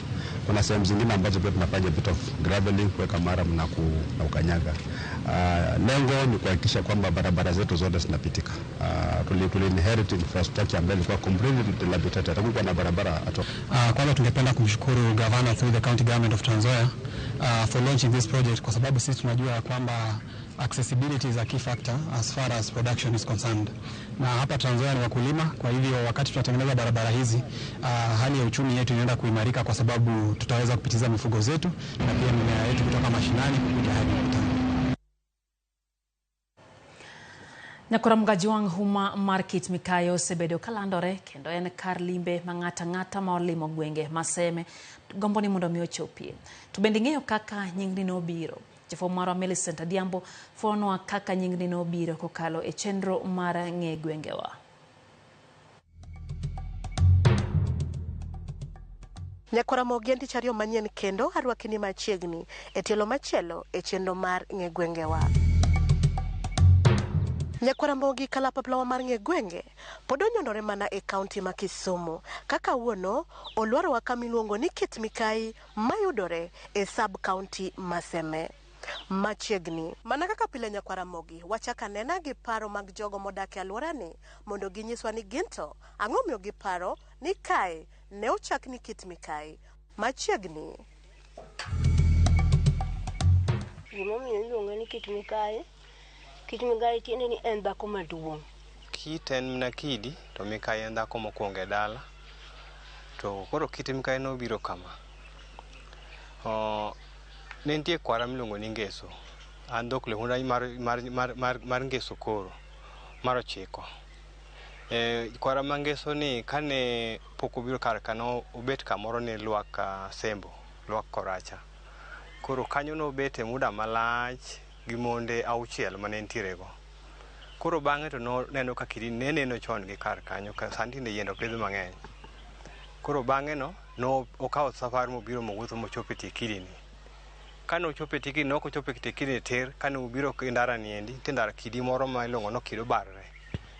Kuna sehemu zingine ambazo pia tunafanya bit of graveling, kuweka maram na kukanyaga. Lengo ni kuhakikisha kwamba barabara zetu zote zinapitika. Tuli inherit infrastructure ambayo ilikuwa completely dilapidated. Hakukuwa na barabara hata. Kwanza tungependa kumshukuru gavana through the county government of Trans Nzoia for launching this project, kwa sababu sisi tunajua kwamba accessibility is a key factor as far as production is concerned. Na hapa Trans Nzoia ni wakulima, kwa hivyo wakati tunatengeneza barabara hizi, hali ya uchumi yetu inaenda kuimarika, kwa sababu tutaweza kupitiza mifugo zetu na pia mimea yetu kutoka mashinani kuja hadi mtaani. Nyakora Mgajwang' huma mar Kit Mikayi osebedo kalandore kendo en kar limbe ma ng'ata ng'ata ma olimo gwenge ma Seme gombo ni mondo mi ochopie. To bende ing'eyo kaka nyingni nobiro. Jafwambo marwa Millicent Adhiambo fwonwa kaka nyingni nobiro kokalo e chenro mar ng'e gwengewa. Nyakwara Mogi en tich ariyo manyien kendo arwakini machiegni e tielo machielo e chenro mar ng'e gwengewa. Nyakwara Mogi kalapaplawa mar ng'e gwenge pod onyonore mana e kaunti ma Kisumu. Kaka wuono olwarowa kama iluongo ni Kit Mikayi mayudore e sub county ma Seme. Machiegni mana kaka pile Nyakwara Mogi wachaka nena gi paro mag jogo modak e alworani mondo ginyiswa ni ginto ang'o miyo giparo ni kae ne ochak ni Kit Mikayi. Machiegni. Gimomiyo iluonge ni Kit Mikayi, Kit Mikayi tiende ni en dhako maduong'. Kit en mana kidi to Mikayi en dhako mokwongo e dala. To koro Kit Mikayi nobiro kama. Ne nitie kwara miluongo ni Ngeso. An dhok lehunda mar Ngeso koro mar 9. Kwara ma Ngeso ni kane pok obiro kar ka obet kamoro ne Lwak Sembo, Lwak Koracha. Koro kanyo nobete muda malach gi monde 6 mane nitiere go. Koro bang'e to noneno ka kidi ne neno chon gi kar kanyo, ka sani tinde yiende opidh mang'eny. Koro bang'e no okawo safar mobiro mowuotho mochopo e tie kidi ni. Kane ochopo e tie kidi, nok ochopo e tie kidi tir, kane obiro e ndara ni endi, nitie ndara kidi moro ma iluongo ni kidi obarore.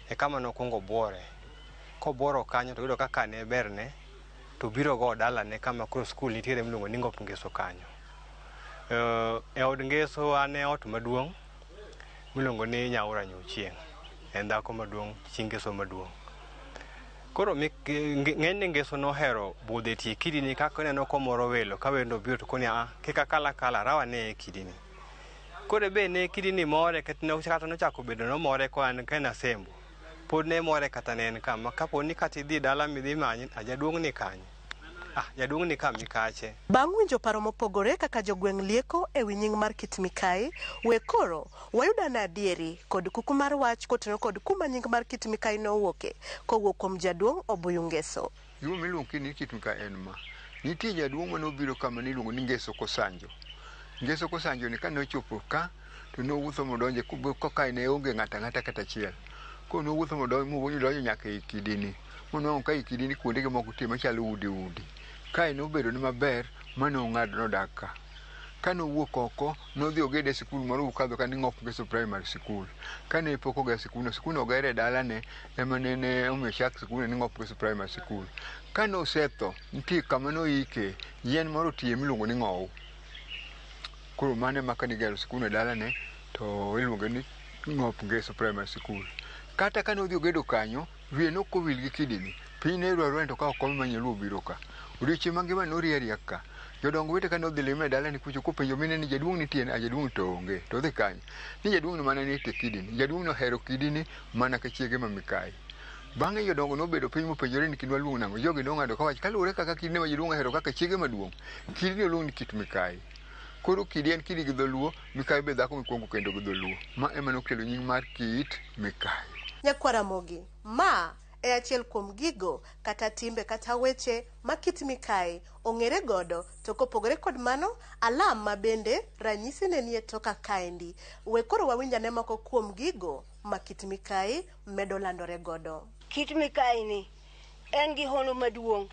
E kama nokwongo obuore. Kobuoro kanyo to oyudo kaka ne berne, to obiro go dalane kama koro skul nitiere miluongo ni Ngop Ngeso kanyo. E od Ngeso an e ot maduong' miluongo ni Nyaura Nyochieng'. En dhako maduong', chi Ngeso maduong'. Koro ng'enyne Ngeso nohero budho e tie kidi ni kaka oneno komoro welo, ka wendo obiro to koni a kik akal akala, rawa ne e kidi ni. Koro be ne kidi ni more kata nochako bedo nomore koa ka en Asembo. Pod ne more kata ne en kama, kapo ni kata idhi dala midhi manye, a jaduong' ni kanye? Jaduong' ni ka mikache. Bang' winjo paro mopogore kaka jogweng' lieko e wi nying mar Kit Mikayi, we koro wayudane adieri kod kuku mar wach kotenore kod kuma nying mar Kit Mikayi nowuoke kowuok kuom jaduong' Obuyu Ngeso. Gimomiyo iluongo ni Kit Mikayi en ma. Nitie jaduong' manobiro kama niluongo ni Ngeso Kosanjo. Ngeso Kosanjo ni kane ochopo ka to nowuotho modonje koka ne onge ng'ato ang'ata kata achiel. Koro nowuotho modonjo nyaka e kidini. Monwang'o ka e kidini kuondege moko nitie machalo udi udi. Kae nobedo ni maber mane ong'ado nodak ka. Kane owuok oko nodhi ogedo e sikul moro okadho ka ni Ng'op Ngeso Primary School. Kane pok oger sikul no, sikul no oger e dalane ema nene omiyo chak sikul ni Ng'op Ngeso Primary School. Kane osetho nitie kama noike yien moro otie miluongo ni ng'owu. Koro mano ema kane igero sikul e dalane to iluonge ni Ng'op Ngeso Primary School. Kata kane odhi ogedo kanyo, wiye nok owil gi kidini. Piny ne rwarore to ka okome ma nyaluo obiro ka. Odiochieng' mangima norie ariya ka. Jodongo wete kane odhi lime e dalane kucho kopenjo mine ni jaduong' nitie, a jaduong' to onge. To odhi kanye? Ni jaduong' no mana nie tie kidini. Jaduong' nohero kidini mana ka chiege ma Mikayi. Bang'e jodongo nobedo piny mopenjore ni kidwa luong nang'o. Jogi nong'ado kawacho kaluwore kaka kidini ma jaduong' ohero kaka chiege maduong'. Kidini oluong ni Kit Mikayi. Koro kidi en kidi gi dholuo, Mikayi be dhako mikwongo kendo gi dholuo. Ma ema nokelo nying mar Kit Mikayi. Nyakwara Mogi, ma e achiel kuom gigo kata timbe kata weche ma Kit Mikayi ong'ere godo, to kopogore kod mano, alam ma bende ranyisi ne nie toka kaendi. We koro wawinj ane moko kuom gigo ma Kit Mikayi medo landore godo. Kit Mikayi ni en gi hono maduong',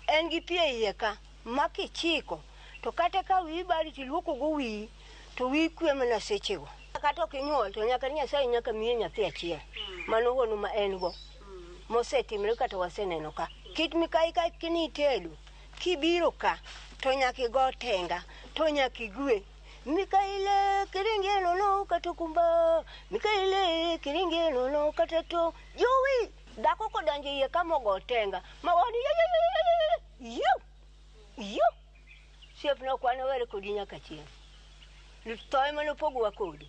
en gi pi e iye ka ma kichiko to kata ka wiyi bari tiluoko go wiyi to wiyi kwe mana sechego. Kata ok inyuol to nyaka Nyasaye nyaka miye nyathi achiel. Mano hono ma en go mosetimre kata waseneno ka. Kit Mikayi ka kinitedo kibiro ka to nyaka igo tenga to nyaka igwe Mikaile kiringe nono kata kumba Mikaile kiringe nono kata to jowi dhako kodonjo iye ka mogo tenga magoni yo yo siepna ok wan were kodi nyaka chieng' tho ema nopogowa kodi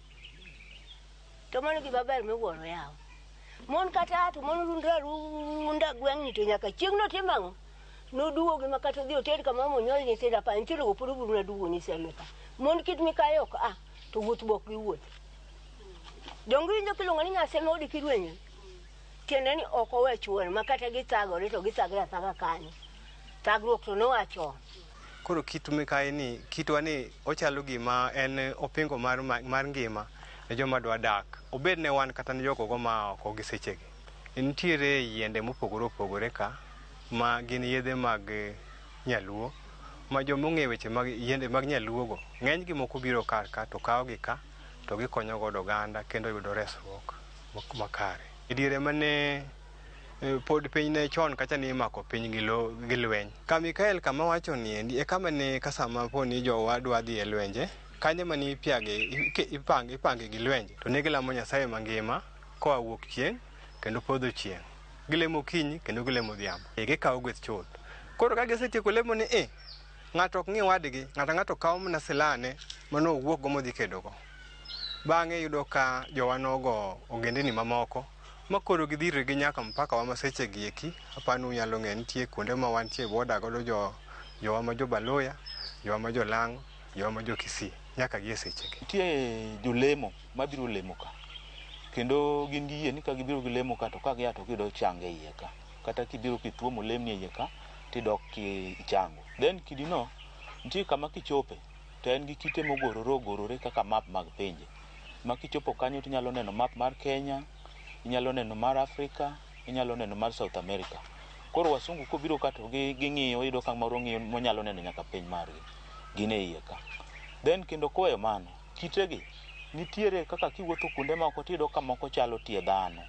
to mano gima ber miwuoro yawa mon kata to mon rundre arunda gweng'ni to nyaka chieng' notim ang'o noduogi ma kata odhi oter kama monyuol nyithindo apa nyithindo go pod obiro na duogo ni seme ka mon kit mikayi ok a to wuoth be ok giwuoth donge iwinjo kiluongo ni nyaseme odi kirwenyo tiende ni ok owe chuore ma kata githagore to githagre athaga kanyo thagruok to noa chon. Koro kit mikayi ni kitwa ni ochalo gima en opingo mar, mar ngima ne joma dwa dak obed ne wan kata ne jogogo ma oko gi sechegi. Nitiere yiende mopogore opogore ka ma gin yedhe mag nyaluo ma joma ong'eyo weche mag yiende mag nyaluo go ng'eny gi moko biro kar ka to kawo gi ka to gikonyo godo oganda kendo yudo resruok makare. E diere mane pod piny ne chon kacha ni imako piny gi lo gi lweny. Ka Mikael kama wacho ni endi e kama ne ka sama po ni jowa dwa dhi e lwenje kanyo mane ipiage ipange gi lwenje to ne gilamo Nyasaye mangima koa wuok chieng' kendo podho chieng'. Gilemo okinyi kendo gilemo odhiambo. E gikawo gweth chuth. Koro ka gisetieko lemo ni e ng'ato ok ng'i wadgi, ng'ato ang'ato kawo mana silane mane owuok go modhi kedogo. Bang'e iyudo ka jowa nogo ogendini mamoko ma koro gidhirre gi nyaka mpaka wa ma sechegi eki apani unyalo ng'eyo nitie kuonde ma wantie boda godo jo jowa ma jo Baluya, jowa ma jo Lang'o, jowa ma jo Kisii nyaka gi e sechegi. Nitie jolemo mabiro lemo ka kendo gin gi yie ni ka gibiro gilemo ka to ka gia to giyudo chang e iye ka kata kibiro kituo molemni e iye ka tidok kichango. Then kidi no nitie kama kichope to en gi kite mogorore ogorore kaka map mag pinje ma kichopo kanyo tinyalo neno map mar Kenya, inyalo neno mar Africa, inyalo neno mar South America. Koro wasungu kobiro ka to ging'iyo iyudo ka moro ng'iyo monyalo neno nyaka piny margi gin e iye ka. Then kendo koweyo mano, kitegi nitiere kaka kiwuotho kuonde moko tiyudo ka moko chalo tie dhano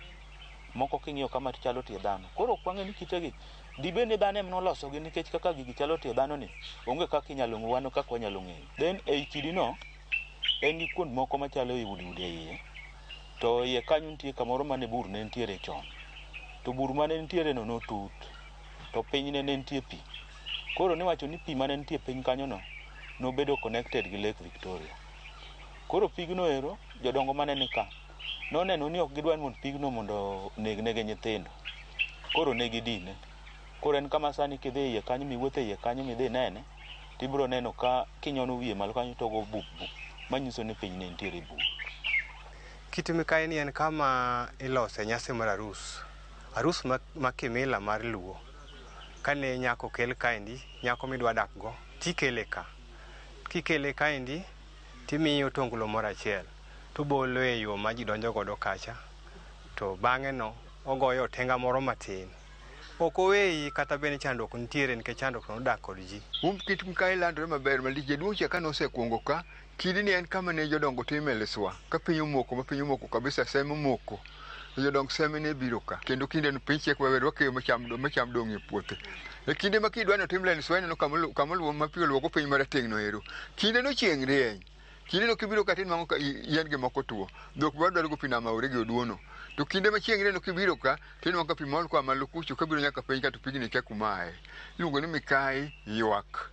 moko king'iyo kama to chalo tie dhano. Koro ok wang'e ni kitegi dibed ni dhano ema nolosogi nikech kaka gigi chalo tie dhano ni onge kaka inyalo ng'e wan kaka wanyalo ng'eyo. Then ei kidi no en gi kuond moko machalo i udi udi e iye to iye kanyo nitie kamoro mane bur ne nitiere chon to bur mane nitiere no notut to pinyne ne nitie pi. Koro niwacho ni pi mane nitie piny kanyo no nobedo connected gi Lake Victoria. Koro pigno ero jodongo mane ni ka noneno ni ok gidwa ni mondo pigno mondo oneg nege nyithindo. Koro ne gidine. Koro en kama sani kidhi iye kanyo miwuotho e iye kanyo midhi nene tibiro neno ka kinyono wiye malo kanyo togo bup bup manyiso ni piny ne nitiere bur. Kit mikayi ni en kama ilose nyasi mar arus. Arus ma kimila mar luo. Kane nyako okel kaendi, nyako midwa dak go, tikele ka. Kikele kaendi, timiye otonglo moro achiel, tobolo e yo ma ji donjo godo kacha, to bang'e no ogoyo otenga moro matin. Ok oweyi kata bed ni chandruok nitiere nikech chandruok to nodak kod ji. Kit mikayi landore maber malich. Jaduong' cha kane osekuongo ka, kidi ni en kama ne jodongo time liswa. Ka piny omoko ma piny omoko kabisa, seme omoko. To jodong seme ne biro ka. Kendo kinde no piny chiek maber wakeyo macham dong' e puothe. E kinde ma kidwa ni otim liswa ineno kama oluwo ma pi oluoko piny marateng' no ero. Kinde no chieng' rieny. Kinde no kibiro ka tinwang'o ka yien gi moko tuo. Dhok be wadwaro go pi nam aore gi oduono. To kinde ma chieng' rieny no kibiro ka, tinwang'o ka pi mol koa malo kucho kabiro nyaka piny ka to pigni kia kuma aye. Iluongo ni mikayi ywak.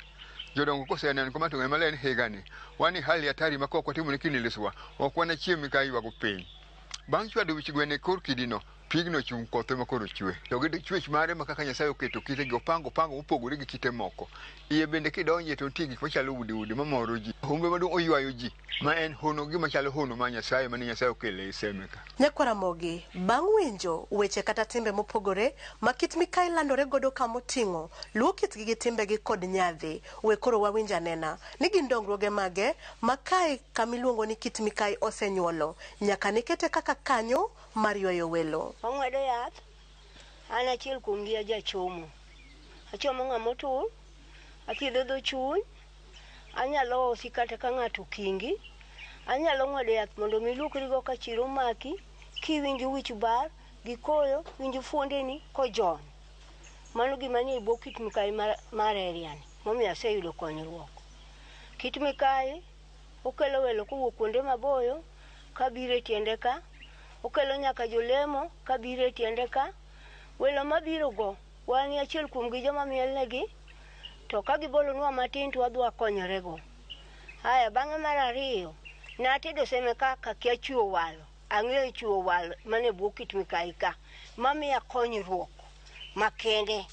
Jodongo koseneno kama to ng'e maler ni higani wan e hali hatari ma kok watimo ne kini liswa ok wanachiem mikayi ywago piny. Bang' chwado wich gweno e kor kidino, pigno chung' koth ema koro chwe. To gi chwech mare ma kaka Nyasaye oketo kite gi opango opango mopogore gi kite moko. Iye bende kidonje to nitie gik machalo udi udi mamoro ji. Humbe maduong' oywayo ji ma en hono gima chalo hono mar Nyasaye mane Nyasaye okelo e seme ka. Nyakwaramogi, bang' winjo weche kata timbe mopogore ma kit mikayi landore godo kamoting'o luo kitgi gi timbegi kod nyadhi, we koro wawinj anena ni gin dongruoge mage ma kae kamiluongo ni kit mikayi osenyuolo nyaka ne kete kaka kanyo mar ywayo welo. Wang'wedo yath, an achiel kuomgi ajachomo. Achomo ng'ama otur, athiedho dho chuny, anyalo hosi kata ka ng'ato okingi, anyalo ng'wedo yath mondo mi iluokrigo ka chiro omaki, kiwinjo wich bar gi koyo, winjo fuondeni kojony. Mano gima nie bwo kit mikayi mar area ni. Momiyo aseyudo konyruok. Kit Mikayi okelo welo kowuok kuonde maboyo kabiro e tiende ka, okelo nyaka jolemo kabiro e tiende ka. Welo mabiro go wan achiel kuom gi joma mielnegi, to ka gibolonwa matin to wadhi wakonyorego. Aya bang'e mar ariyo, natedo seme ka kakia chiwo walo. Ang'eyo chiwo walo mane bwo Kit Mikayi ka, mamiya konyruok makende.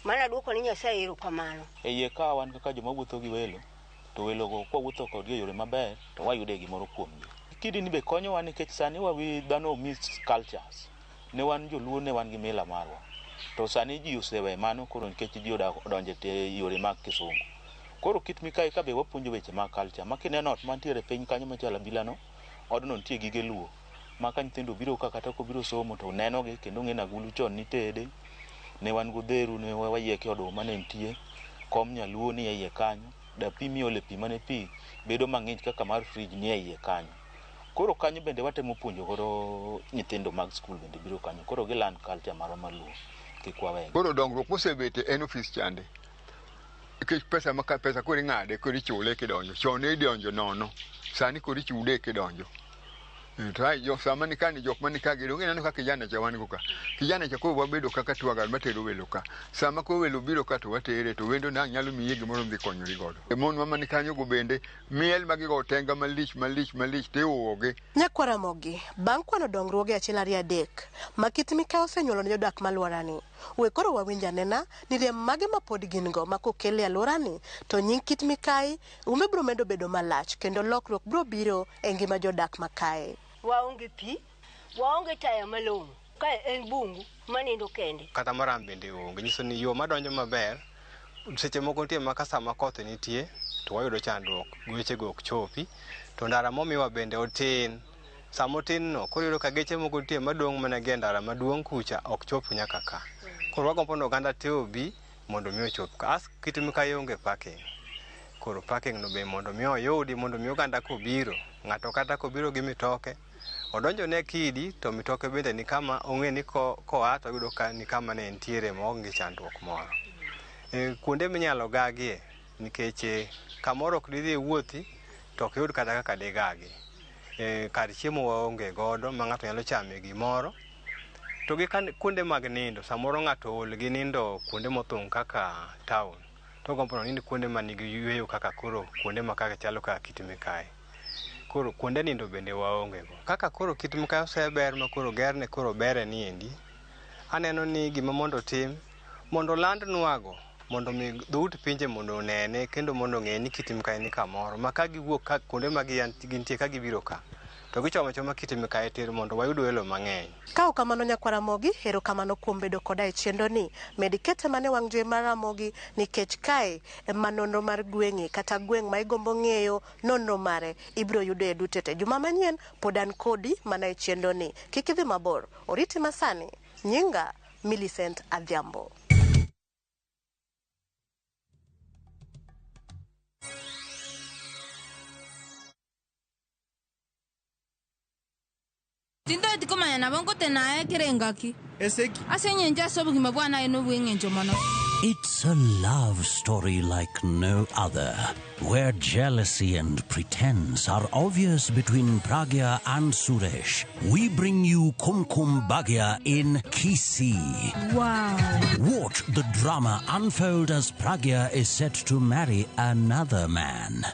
Mana duoko ni Nyasaye erokamano. E iye ka wan kaka joma wuotho gi welo, to welogo kwawuotho kodgi e yore maber, to wayude gimoro kuomgi. Kidi ni be konyowa nikech sani wawi dhano mix cultures. Ne wan joluo ne wan gi mila marwa. To sani ji osewe mano koro nikech ji odonjo e yore mag kisungu. Koro Kit Mikayi ka be wapuonjo weche mag culture. Ma kineno ot mantiere piny kanyo machalo abila no, odno nitie gige luo. Ma ka nyithindo obiro ka kata kobiro somo to nenogi kendo ng'e ni agulu chon nitede. Ne wan godheru ne wayieke oduma ne nitie, kom nyaluo ni e iye kanyo, dapi miole pi mane pi bedo mang'ich kaka mar fridge ni e iye kanyo. Koro kanyo bende watemo puonjo godo nyithindo mag skul bende biro kanyo. Koro giland culture marwa mar luo kik wawegi. Koro dongruok mosebete en ofis chande. Nikech pesa ma ka pesa koro ing'ade koro ichule kidonjo. Chon ne idonjo nono. Sani koro ichude kidonjo. To ai jo sama ni kani jok mani ka gi donge ineno ka kijana cha wan go ka. Kijana cha koro wabedo kaka twagal matero welo ka. Sama koro welo biro ka to watere to wendo na nyalo miye gimoro midhi konyori godo. E mon ma mani kanyo go bende miel ma gigo tenga malich malich malich tiuwogi. Nyakwar Ramogi, bang' kwano dongruoge achiel ariyo adek ma Kit Mikayi osenyuolo ne jodak malworani, we koro wawinj anena ni rem mage ma pod gin go ma kokel e alworani to nying Kit Mikayi ume biro medo bedo malach kendo lokruok biro biro e ngima jodak ma kae. Waonge pi, waonge taya malong'o, kae en bungu manindo kende. Kata maram bende onge, nyiso ni yo madonjo maber, seche moko nitie ma ka sama koth nitie to wayudo chandruok, wechego ok chopi, to ndara momiwa bende otin. Sama otin no, koro iyudo ka geche moko nitie madong' mana gi e ndara maduong' kucha ok chop nyaka ka. Koro wagombo ni oganda te obi mondo mi ochop ka. As Kit Mikayi onge parking. Koro parking no be mondo mi oyudi mondo mi oganda kobiro, ng'ato kata kobiro gi mitoke, odonjo ne kidi to mitoke bende ni kama ong'e ni koa to oyudo ka ni kama ne entiere maonge chandruok moro. Kuonde minyalo gagie nikech kamoro ok didhi wuothi to ok iyud kata kaka digagi. Kar chiemo waonge godo ma ng'ato nyalo chame gimoro. To gi kuonde mag nindo, samoro ng'ato ool gi nindo kuonde mothung' kaka town. To ogombo ni onind kuonde manigi yueyo kaka koro kuonde ma kaka chalo kaka Kit Mikayi. Koro kuonde nindo bende waonge go. Kaka koro Kit Mikayi oseber ma koro gerne koro bere niendi, aneno ni gima mondo otim, mondo oland nwago, mondo mi dhout pinje mondo onene kendo mondo ong'e ni Kit Mikayi ni kamoro. Ma ka giwuok ka kuonde ma gintie ka gibiro ka, to gichomo achoma Kit Mikayi tir mondo wayud welo mang'eny. Ka ok kamano nyakwar Ramogi, erokamano kuom bedo koda e chenro ni. Med kete mana e wang' jowi mar Ramogi nikech kae ema nonro mar gweng'i kata gweng' ma igombo ng'eyo nonro mare ibiro yudo e duto te. Juma manyien pod an kodi mana e chenro ni. Kik idhi mabor. Oriti masani. Nyinga Millicent Adhiambo. Tintoeti komanya nabo nkotena ekere engaki. Eseki. Ase eng'encho ase obogima bwane aye nobw'eng'encho mono. It's a love story like no other, where jealousy and pretense are obvious between Pragya and Suresh. We bring you Kumkum Bhagya in Kisii. Wow. Watch the drama unfold as Pragya is set to marry another man.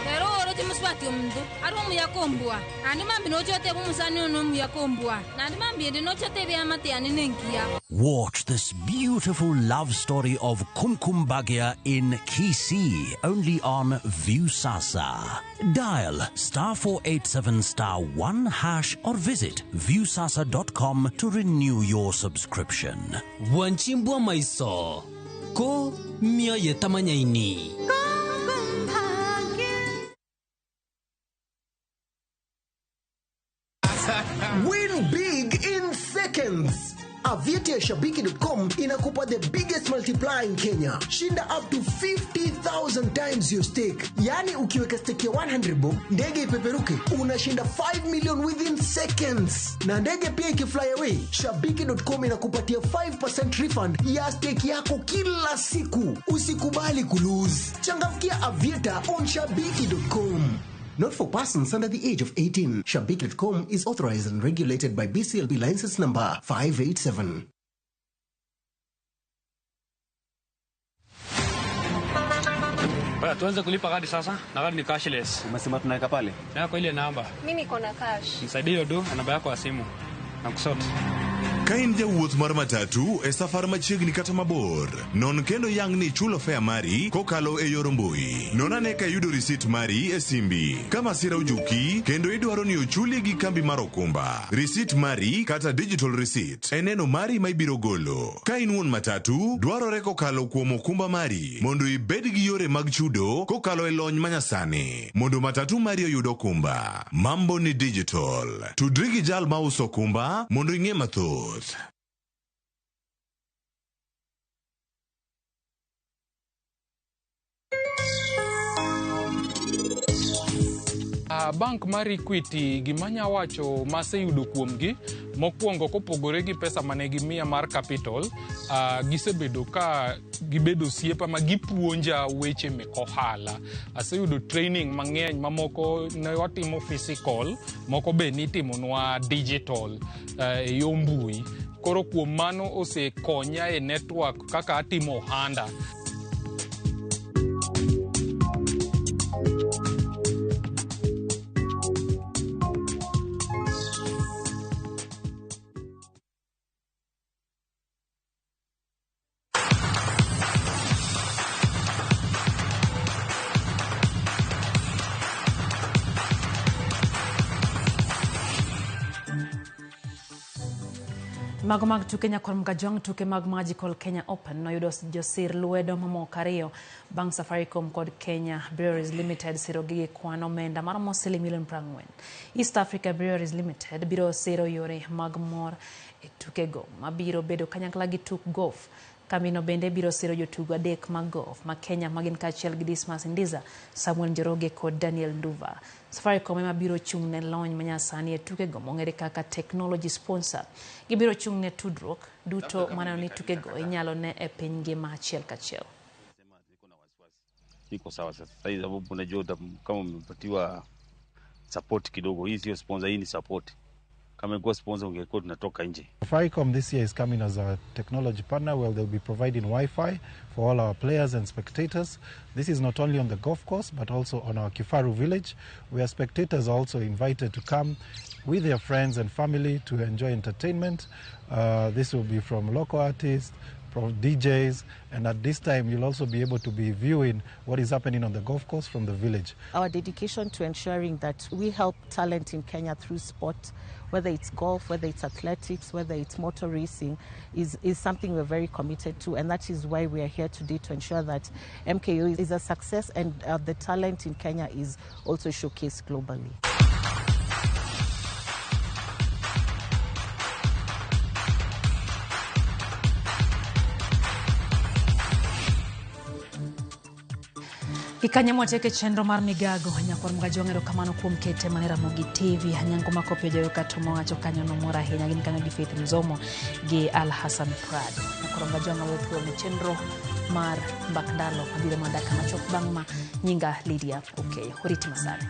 Pero oro ti muswati omuntu ari omuya kombua nandi mambi nochote bumusani ono omuya kombua nandi mambi ende nochote ebiamate yane nenkiya. Watch this beautiful love story of Kumkum Bhagya in Kisii, only on Viusasa. Dial *487*1# or visit viusasa.com to renew your subscription. Wanchimbwa maiso ko mioyo tamanyaini. Win big in seconds. Aviator ya Shabiki.com inakupa the biggest multiplier in Kenya. Shinda up to 50,000 times your stake. Yaani ukiweka stake ya 100 bob, ndege ipeperuke, unashinda 5 million within seconds. Na ndege pia ikifly away, Shabiki.com inakupatia 5% refund ya stake yako kila siku. Usikubali kulose. Changamkia Aviator on Shabiki.com. Not for persons under the age of 18. Shabiki.com is authorized and regulated by BCLB license number 587. Baya, tuanze kulipa kadi sasa na kadi ni cashless. Umesema tunaweka pale? Yako ile namba. Mimi niko na cash. Nisaidie hiyo do na namba yako ya simu. Na kusort. Ka in jawuoth mar matatu e safar machiegni kata mabor, non kendo yang ni ichulo fare mari kokalo e yor mbui. Non ane ka iyudo risit mari e simbi. Ka masira ojuki kendo idwaro ni ochuli gi kambi mar okumba, risit mari kata digital receipt e neno mari ma ibiro golo. Ka in wuon matatu, dwarore kokalo kuom okumba mari mondo ibed gi yore mag chudo kokalo e lony manyasani mondo matatu mari oyud okumba. Mambo ni digital. Tudri gi jal mauso okumba mondo ing'e mathoth. Bank mar Equity gima anya wacho maseyudo kuomgi mokwongo kopogore gi pesa mane gimiya mar capital, gisebedo ka gibedo osiepa ma gipuonja weche mek ohala. Aseyudo training mang'eny mamoko ne watimo physical, moko be nitimonwa digital e yo mbui. Koro kuom mano osekonya e network kaka atimo ohanda. Mago mag tuke nyakwar Mgajwang' tuke mag Magical Kenya Open noyudo josir lwedo mamoko ariyo bang' Safaricom kod Kenya Breweries Limited siro gi kwan omenda maromo siling milion 40. East Africa Breweries Limited biro siro yore mag mor e tukego mabiro bedo kanyakla gi tuk golf. Kambino bende biro siro jotugo adek mag golf ma Kenya magin kaachiel gi Dismas Indiza, Samuel Njoroge kod Daniel Nduva. Safaricom ema biro chung' ne lony manyasani e tukego mong'ere kaka technology sponsor. Gibiro chung' ne tudruok duto maneno ni tukego inyalo ne e piny ngima achiel kachiel. Iko sawa sasa. Sasa sababu unajua kama umepatiwa support kidogo, hii sio sponsor, hii ni support. Kama ingekuwa sponsor ungekuwa tunatoka nje. Safaricom this year is coming as a technology partner where they'll be providing Wi-Fi for all our players and spectators. This is not only on the golf course but also on our Kifaru village, where spectators are also invited to come with their friends and family to enjoy entertainment. This will be from local artists, from DJs, and at this time you'll also be able to be viewing what is happening on the golf course from the village. Our dedication to ensuring that we help talent in Kenya through sport, whether it's golf, whether it's athletics, whether it's motor racing, is something we're very committed to, and that is why we are here today to ensure that MKO is a success and the talent in Kenya is also showcased globally. Kikanya mwatieke chenro mar migago nyakwar Mgajwang' erokamano kuom kete mane Ramogi TV. Anyango makopi ojayo kato mowacho kanyo nomor ahinya gin kanyo gi Faith Mzomo gi Al Hassan Prado. Nyakwar Mgajwang' awe thuolo ne chenro mar mbak ndalo mabiro mana dakika machuok bang' ma nyinga Lydia Okeyo. Oriti masani.